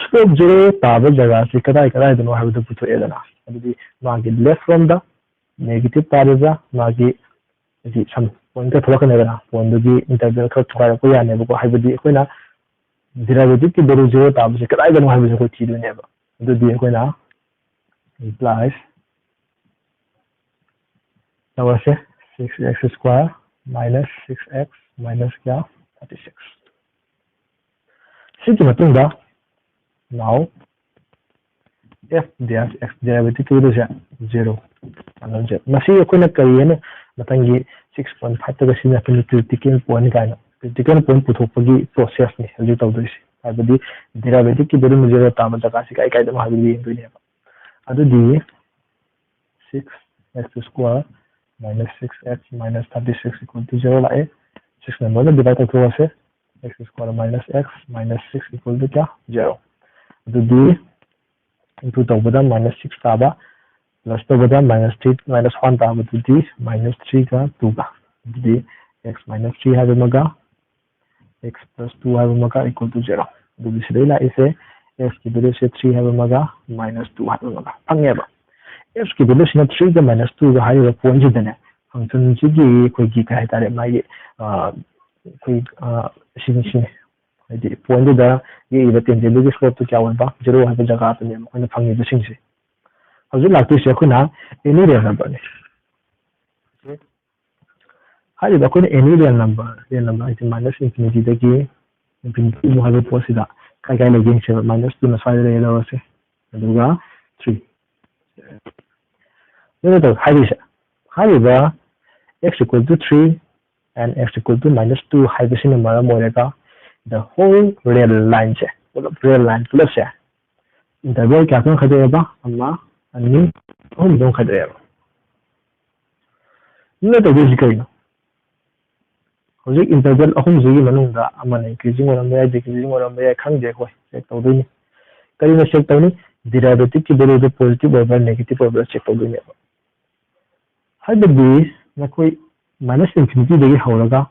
slope zero ꯇꯥꯕ ꯖꯒꯥꯁꯤ ꯀꯗꯥꯏ ꯀꯗꯥꯏꯗꯅꯣ ꯍꯥꯏꯕꯗꯨ ꯄꯨꯊꯣꯛꯑꯦꯗꯅ꯫ ꯑꯗꯨꯗꯤ ꯃꯥꯒꯤ left ꯔꯣꯝꯗ negative ꯇꯥꯔꯤꯕ꯭ꯔꯥ, ꯃꯥꯒꯤ ꯍꯥꯏꯗꯤ ꯁꯝ point ꯈꯔ ꯊꯣꯛꯂꯛꯀꯅꯤꯗꯅ, pointꯗꯨꯒꯤ interval ꯈꯔ ꯊꯨꯒꯥꯏꯔꯛꯄ ꯌꯥꯅꯦꯕꯀꯣ꯫ ꯍꯥꯏꯕꯗꯤ ꯑꯩꯈꯣꯏꯅ derivative ꯀꯤ value zero ꯇꯥꯕꯁꯦ ꯀꯗꯥꯏꯗꯅꯣ ꯍꯥꯏꯕꯁꯦ ꯑꯩꯈꯣꯏ ꯊꯤꯗꯣꯏꯅꯦꯕ꯫ ꯑꯗꯨꯗꯤ ꯑꯩꯈꯣꯏꯅ implies ꯇꯧꯔꯁꯦ, six x square minus six x minus ꯀꯌꯥ? Thirty six꯫ ꯁꯤꯒꯤ ꯃꯇꯨꯡꯗ now f dash x derivative ꯀꯤꯗꯨꯁꯦ zero꯫ ꯃꯁꯤ ꯑꯩꯈꯣꯏꯅ ꯀꯔꯤ ꯍꯥꯏꯅ ꯃꯊꯪꯒꯤ six point fiveꯇꯒ ꯁꯤꯖꯤꯟꯅꯔꯛꯀꯅꯤ, critical point ꯀꯥꯏꯅ꯫ Critical point ꯄꯨꯊꯣꯛꯄꯒꯤ processꯅꯤ ꯍꯧꯖꯤꯛ ꯇꯧꯗꯣꯏꯁꯦ꯫ ꯍꯥꯏꯕꯗꯤ derivative ꯀꯤ value zero ꯇꯥꯕ ꯖꯒꯥꯁꯤ ꯀꯥꯏ ꯀꯥꯏꯗꯅꯣ ꯍꯥꯏꯕꯗꯨ ꯌꯦꯡꯗꯣꯏꯅꯦꯕ꯫ ꯑꯗꯨꯗꯤ six x square minus six x minus thirty six equal to zero ꯂꯥꯛꯑꯦ꯫ Sixꯅ ꯂꯣꯏꯅ divide ꯇꯧꯊꯣꯛꯑꯁꯦ꯫ X square minus x minus six equal to ꯀꯌꯥ? Zero꯫ ꯑꯗꯨꯗꯤ into ꯇꯧꯕꯗ minus six ꯇꯥꯕ, plus ꯇꯧꯕꯗ minus three, minus one ꯇꯥꯕꯗꯨꯗꯤ minus threeꯒ twoꯒ꯫ ꯑꯗꯨꯗꯤ x minus three ꯍꯥꯏꯕ ꯑꯃꯒ x plus two ꯍꯥꯏꯕ ꯑꯃꯒ equal to zero꯫ ꯑꯗꯨꯗꯤ ꯁꯤꯗꯩ ꯂꯥꯛꯏꯁꯦ x ꯀꯤ valueꯁꯦ three ꯍꯥꯏꯕ ꯑꯃꯒ minus two ꯍꯥꯏꯕ ꯑꯃꯒ ꯐꯪꯉꯦꯕ꯫ Fꯀꯤ valueꯁꯤꯅ threeꯒ minus twoꯒ ꯍꯥꯏꯔꯤꯕ pointꯁꯤꯗꯅꯦ, functionꯁꯤꯒꯤ ꯑꯩꯈꯣꯏꯒꯤ ꯀꯩ ꯍꯥꯏꯇꯥꯔꯦ, ꯃꯥꯒꯤ ꯑꯩꯈꯣꯏ ꯁꯤꯅꯤ ꯁꯤꯅꯤ ꯍꯥꯏꯗꯤ pointꯗꯨꯗ ꯌꯦꯛꯏꯕ tangentꯗꯨꯒꯤ slopeꯇꯨ ꯀꯌꯥ ꯑꯣꯏꯕ, zero ꯍꯥꯏꯕ ꯖꯒꯥꯗꯨꯅꯦꯕ ꯑꯩꯈꯣꯏꯅ ꯐꯪꯉꯤꯕꯁꯤꯡꯁꯦ꯫ ꯍꯧꯖꯤꯛ ꯂꯥꯛꯇꯣꯏꯁꯦ ꯑꯩꯈꯣꯏꯅ any real numberꯅꯤ꯫ ꯍꯥꯏꯔꯤꯕ ꯑꯩꯈꯣꯏꯅ any real number, real number ꯍꯥꯏꯁꯦ minus infinityꯗꯒꯤ infinity ꯐꯥꯎ ꯍꯥꯏꯕ ꯄꯣꯠꯁꯤꯗ ꯀꯥꯏ ꯀꯥꯏ ꯂꯩꯒꯦ ꯌꯦꯡꯁꯦꯕ꯫ Minus twoꯅ ꯁ꯭ꯋꯥꯏꯗ ꯂꯩꯔꯦ ꯂꯧꯔꯁꯦ, ꯑꯗꯨꯒ three꯫ ꯑꯗꯨꯅ ꯇꯧ ꯍꯥꯏꯔꯤꯁꯦ, ꯍꯥꯏꯔꯤꯕ x equal to three and x equal to minus two ꯍꯥꯏꯕꯁꯤꯅ ꯃꯔꯝ ꯑꯣꯏꯔꯒ the whole real lineꯁꯦ, ꯄꯨꯂꯞ real line ꯄꯨꯂꯞꯁꯦ interval ꯀꯌꯥ ꯊꯣꯛꯅ ꯈꯥꯏꯗꯣꯛꯑꯦꯕ? ꯑꯃ, ꯑꯅꯤ, ꯑꯍꯨꯝ ꯊꯣꯛꯅ ꯈꯥꯏꯗꯣꯛꯑꯦꯕ꯫ ꯑꯗꯨꯅ ꯇꯧꯗꯣꯏꯁꯤ ꯀꯔꯤꯅꯣ? ꯍꯧꯖꯤꯛ interval ꯑꯍꯨꯝꯁꯤꯒꯤ ꯃꯅꯨꯡꯗ ꯑꯃꯅ increasing ꯑꯣꯏꯔꯝꯕ ꯌꯥꯏ, decreasing ꯑꯣꯏꯔꯝꯕ ꯌꯥꯏ, ꯈꯪꯗꯦ, ꯑꯩꯈꯣꯏ check ꯇꯧꯗꯣꯏꯅꯤ꯫ ꯀꯔꯤꯅ check ꯇꯧꯅꯤ? Derivative ꯀꯤ value ꯗꯨ positive ꯑꯣꯏꯕ꯭ꯔꯥ negative ꯑꯣꯏꯕ꯭ꯔꯥ check ꯇꯧꯗꯣꯏꯅꯦꯕ꯫ ꯍꯥꯏꯕꯗꯤ ꯅꯈꯣꯏ minus infinityꯗꯒꯤ ꯍꯧꯔꯒ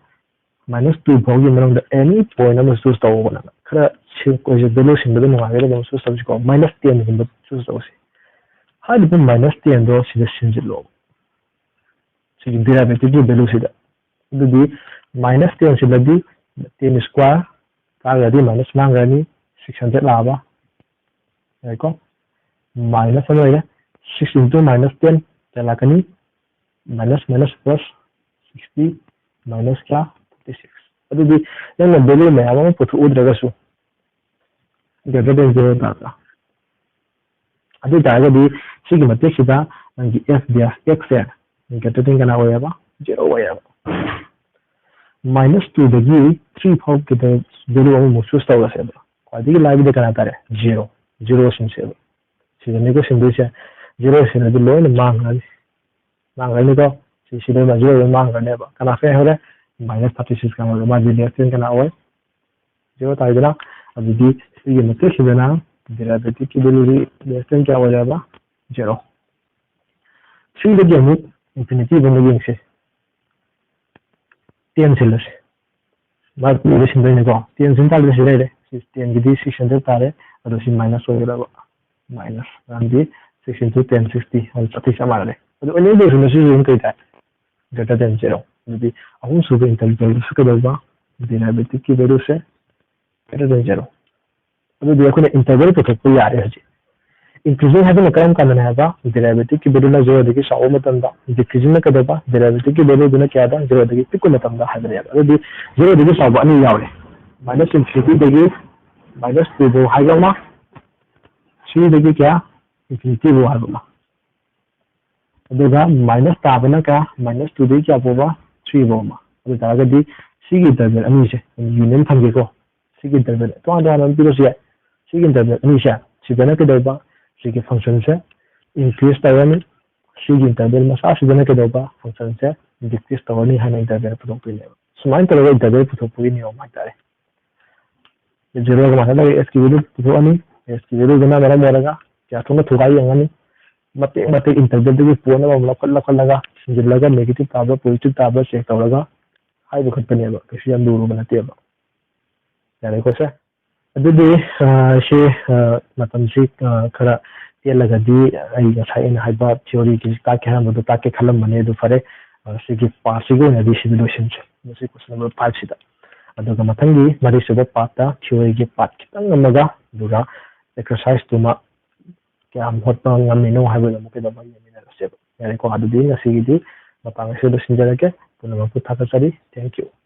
minus two ꯐꯥꯎꯒꯤ ꯃꯅꯨꯡꯗ any point ꯑꯃ choose ꯇꯧꯑꯣꯕ꯫ ꯅꯪ ꯈꯔ ꯁꯤ-, ꯑꯩꯈꯣꯏꯁꯦ value ꯁꯤꯟꯕꯗ ꯅꯨꯡꯉꯥꯏꯒꯗꯕ ꯑꯃ choose ꯇꯧꯁꯤꯀꯣ꯫ Minus ten ꯒꯨꯝꯕ choose ꯇꯧꯁꯤ꯫ ꯍꯥꯏꯔꯤꯕ minus ten ꯗꯣ ꯁꯤꯗ ꯁꯤꯟꯖꯤꯜꯂꯣ꯫ ꯁꯤꯒꯤ derivative ꯀꯤ value ꯁꯤꯗ꯫ ꯑꯗꯨꯗꯤ minus ten ꯁꯤꯜꯂꯗꯤ ten square ꯀꯥꯔꯒꯗꯤ minus ꯃꯥꯡꯈ꯭ꯔꯅꯤ, six hundred ꯂꯥꯛꯑꯕ꯫ ꯌꯥꯏꯀꯣ? Minus ꯑꯃ ꯂꯩꯔꯦ꯫ Six into minus ten ꯀꯌꯥ ꯂꯥꯛꯀꯅꯤ? Minus minus plus sixty minus ꯀꯌꯥ? Thirty six꯫ ꯑꯗꯨꯗꯤ ꯅꯪꯅ value ꯃꯌꯥꯝ ꯑꯃ ꯄꯨꯊꯣꯛꯎꯗ꯭ꯔꯒꯁꯨ greater than zero ꯇꯥꯗ꯭ꯔꯥ? ꯑꯗꯨ ꯑꯣꯏ ꯇꯥꯔꯒꯗꯤ ꯁꯤꯒꯤ ꯃꯇꯦꯛꯁꯤꯗ ꯅꯪꯒꯤ f dash x ꯁꯦ greater than ꯀꯅꯥ ꯑꯣꯏꯌꯦꯕ? Zero ꯑꯣꯏꯌꯦꯕ꯫ Minus two ꯗꯒꯤ three ꯐꯥꯎ ꯈꯤꯇꯪ value ꯑꯃꯃꯨꯛ choose ꯇꯧꯔꯁꯦꯕ꯫ ꯈ꯭ꯋꯥꯏꯗꯒꯤ ꯂꯥꯏꯕꯗ ꯀꯅꯥ ꯇꯥꯔꯦ? Zero꯫ Zero ꯁꯤꯟꯁꯦꯕ꯫ ꯁꯤꯗꯅꯤꯀꯣ ꯁꯤꯟꯗꯣꯏꯁꯦ꯫ Zero ꯁꯤꯟꯂꯗꯤ ꯂꯣꯏꯅ ꯃꯥꯡꯈ꯭ꯔꯅꯤ꯫ ꯃꯥꯡꯈ꯭ꯔꯅꯤꯀꯣ꯫ ꯁꯤ, ꯁꯤꯗ zero ꯂꯣꯏ ꯃꯥꯡꯈ꯭ꯔꯅꯦꯕ꯫ ꯀꯅꯥ fail ꯑꯣꯏꯍꯧꯔꯦ? Minus thirty six ꯀꯅꯥ ꯑꯣꯏꯔꯦ? ꯃꯥꯗꯤ less than ꯀꯅꯥ ꯑꯣꯏ? Zero ꯇꯥꯏꯗꯅ꯫ ꯑꯗꯨꯗꯤ ꯁꯤꯒꯤ ꯃꯇꯦꯛꯁꯤꯗꯅ derivative ꯀꯤ value ꯗꯤ less than ꯀꯌꯥ ꯑꯣꯏꯔꯦꯕ? Zero꯫ Three ꯗꯒꯤ ꯑꯃꯨꯛ infinity ꯗ ꯑꯃꯨꯛ ꯌꯦꯡꯁꯤ꯫ Ten ꯁꯤꯜꯂꯁꯤ꯫ ꯃꯥ ꯇꯨꯗ ꯁꯤꯟꯗꯣꯏꯅꯤꯀꯣ꯫ Ten ꯁꯤꯟ ꯇꯥꯔꯗꯤ ꯁꯤ ꯂꯩꯔꯦ꯫ ꯁꯤ ten ꯒꯤꯗꯤ six hundred ꯇꯥꯔꯦ꯫ ꯑꯗꯣ ꯁꯤ minus ꯑꯣꯏꯒꯗꯕ꯫ Minus꯫ ꯃꯔꯝꯗꯤ Six into ten sixty, ꯑꯗꯨ ꯆꯞꯇꯤ ꯆꯞ ꯃꯥꯟꯅꯔꯦ꯫ ꯑꯗꯨ ꯑꯣꯏꯅ ꯂꯩꯔꯁꯨ ꯃꯁꯤꯁꯨ ꯑꯗꯨꯝ ꯀꯩ ꯇꯥꯏ? Greater than zero꯫ ꯑꯗꯨꯗꯤ ꯑꯍꯨꯝꯁꯨꯕ intervalꯗꯨꯁꯨ ꯀꯩꯗꯧꯕ? Derivative ꯀꯤ valueꯁꯦ greater than zero꯫ ꯑꯗꯨꯗꯤ ꯑꯩꯈꯣꯏꯅ interval ꯄꯨꯊꯣꯛꯄ ꯌꯥꯔꯦ ꯍꯧꯖꯤꯛ꯫ Increasing ꯍꯥꯏꯕꯅ ꯀꯔꯝ ꯀꯥꯟꯗꯅꯦ ꯍꯥꯏꯕ? Derivative ꯀꯤ valueꯅ zeroꯗꯒꯤ ꯆꯥꯎꯕ ꯃꯇꯝꯗ꯫ Decreasingꯅ ꯀꯩꯗꯧꯕ? Derivative ꯀꯤ valueꯗꯨꯅ ꯀꯌꯥꯗ? Zeroꯗꯒꯤ ꯄꯤꯛꯄ ꯃꯇꯝꯗ ꯍꯥꯏꯕꯅꯦꯕ꯫ ꯑꯗꯨꯗꯤ zeroꯗꯒꯤ ꯆꯥꯎꯕ ꯑꯅꯤ ꯌꯥꯎꯔꯦ꯫ Minus infinityꯗꯒꯤ minus two ꯐꯥꯎ ꯍꯥꯏꯕ ꯑꯃ, threeꯗꯒꯤ ꯀꯌꯥ? Infinity ꯐꯥꯎ ꯍꯥꯏꯕ ꯑꯃ꯫ ꯑꯗꯨꯒ minus ꯇꯥꯕꯅ ꯀꯌꯥ? Minus twoꯗꯒꯤ ꯀꯌꯥ ꯐꯥꯎꯕ? Three ꯐꯥꯎꯕ꯫ ꯑꯗꯨ ꯑꯣꯏꯇꯥꯔꯒꯗꯤ ꯁꯤꯒꯤ interval ꯑꯅꯤꯁꯦ union ꯊꯝꯒꯦꯀꯣ꯫ ꯁꯤꯒꯤ interval ꯇꯣꯉꯥꯟ ꯇꯣꯉꯥꯟꯕ ꯑꯃ ꯄꯤꯔꯁꯨ ꯌꯥꯏ꯫ ꯁꯤꯒꯤ interval ꯑꯅꯤꯁꯦ, ꯁꯤꯗꯅ ꯀꯩꯗꯧꯕ? ꯁꯤꯒꯤ functionꯁꯦ increase ꯇꯧꯔꯅꯤ꯫ ꯁꯤꯒꯤ interval ꯃꯆꯥꯁꯤꯗꯅ ꯀꯩꯗꯧꯕ? Functionꯁꯦ decrease ꯇꯧꯔꯅꯤ ꯍꯥꯏꯅ interval ꯄꯨꯊꯣꯛꯇꯣꯏꯅꯦꯕ꯫ ꯁꯨꯃꯥꯏꯅ ꯇꯧꯔꯒ interval ꯄꯨꯊꯣꯛꯄꯒꯤ ꯅꯤꯌꯣꯝ ꯍꯥꯏꯇꯥꯔꯦ꯫ Zeroꯒ ꯃꯥꯟꯅꯗꯕ S ꯀꯤ value ꯄꯨꯊꯣꯛꯑꯅꯤ꯫ S ꯀꯤ valueꯗꯨꯅ ꯃꯔꯝ ꯑꯣꯏꯔꯒ ꯀꯌꯥ ꯊꯣꯛꯅ ꯊꯨꯒꯥꯏ ꯌꯦꯡꯉꯅꯤ꯫ ꯃꯇꯦꯛ ꯃꯇꯦꯛ intervalꯗꯒꯤ ꯄꯣꯠ ꯑꯃꯃꯝ ꯂꯧꯈꯠ ꯂꯧꯈꯠꯂꯒ ꯁꯤꯟꯖꯤꯜꯂꯒ negative ꯇꯥꯕ꯭ꯔꯥ positive ꯇꯥꯕ꯭ꯔꯥ check ꯇꯧꯔꯒ ꯍꯥꯏꯕ ꯈꯛꯇꯅꯦꯕ, ꯀꯩꯁꯨ ꯌꯥꯝ ꯂꯨꯔꯨꯕ ꯅꯠꯇꯦꯕ꯫ ꯌꯥꯔꯦꯀꯣ ꯁꯦ? ꯑꯗꯨꯗꯤ, ꯑ, ꯁꯤ, ꯑ, ꯃꯇꯝꯁꯤ, ꯑ, ꯈꯔ ꯇꯦꯜꯂꯒꯗꯤ ꯑꯩ ꯉꯁꯥꯏ ꯑꯩꯅ ꯍꯥꯏꯕ theoryꯒꯤ ꯇꯥꯛꯀꯦ ꯍꯥꯏꯔꯝꯕꯗꯣ ꯇꯥꯛꯀꯦ ꯈꯜꯂꯝꯕꯅꯦ꯫ ꯑꯗꯨ ꯐꯔꯦ, ꯑ, ꯁꯤꯒꯤ partꯁꯤꯒꯤ ꯑꯣꯏꯅꯗꯤ ꯁꯤꯗ ꯂꯣꯏꯁꯤꯟꯁꯦ, ꯃꯁꯤ question number fiveꯁꯤꯗ꯫ ꯑꯗꯨꯒ ꯃꯊꯪꯒꯤ ꯃꯔꯤꯁꯨꯕ partꯇ theoryꯒꯤ part ꯈꯤꯇꯪ ꯑꯃꯒ, ꯑꯗꯨꯒ exerciseꯇꯨꯃ ꯀꯌꯥꯝ ꯍꯣꯠꯄ ꯉꯝꯃꯤꯅꯣ ꯍꯥꯏꯕꯗꯣ ꯑꯃꯨꯛ ꯀꯩꯗꯧꯕ ꯌꯦꯡꯃꯤꯟꯅꯔꯁꯦꯕ꯫ ꯌꯥꯔꯦꯀꯣ? ꯑꯗꯨꯗꯤ ꯉꯁꯤꯒꯤꯗꯤ ꯃꯇꯥꯡ ꯑꯁꯤꯗ ꯂꯣꯏꯁꯤꯟꯖꯔꯒꯦ꯫ ꯄꯨꯝꯅꯃꯛꯄꯨ ꯊꯥꯒꯠꯆꯔꯤ꯫ Thank you꯫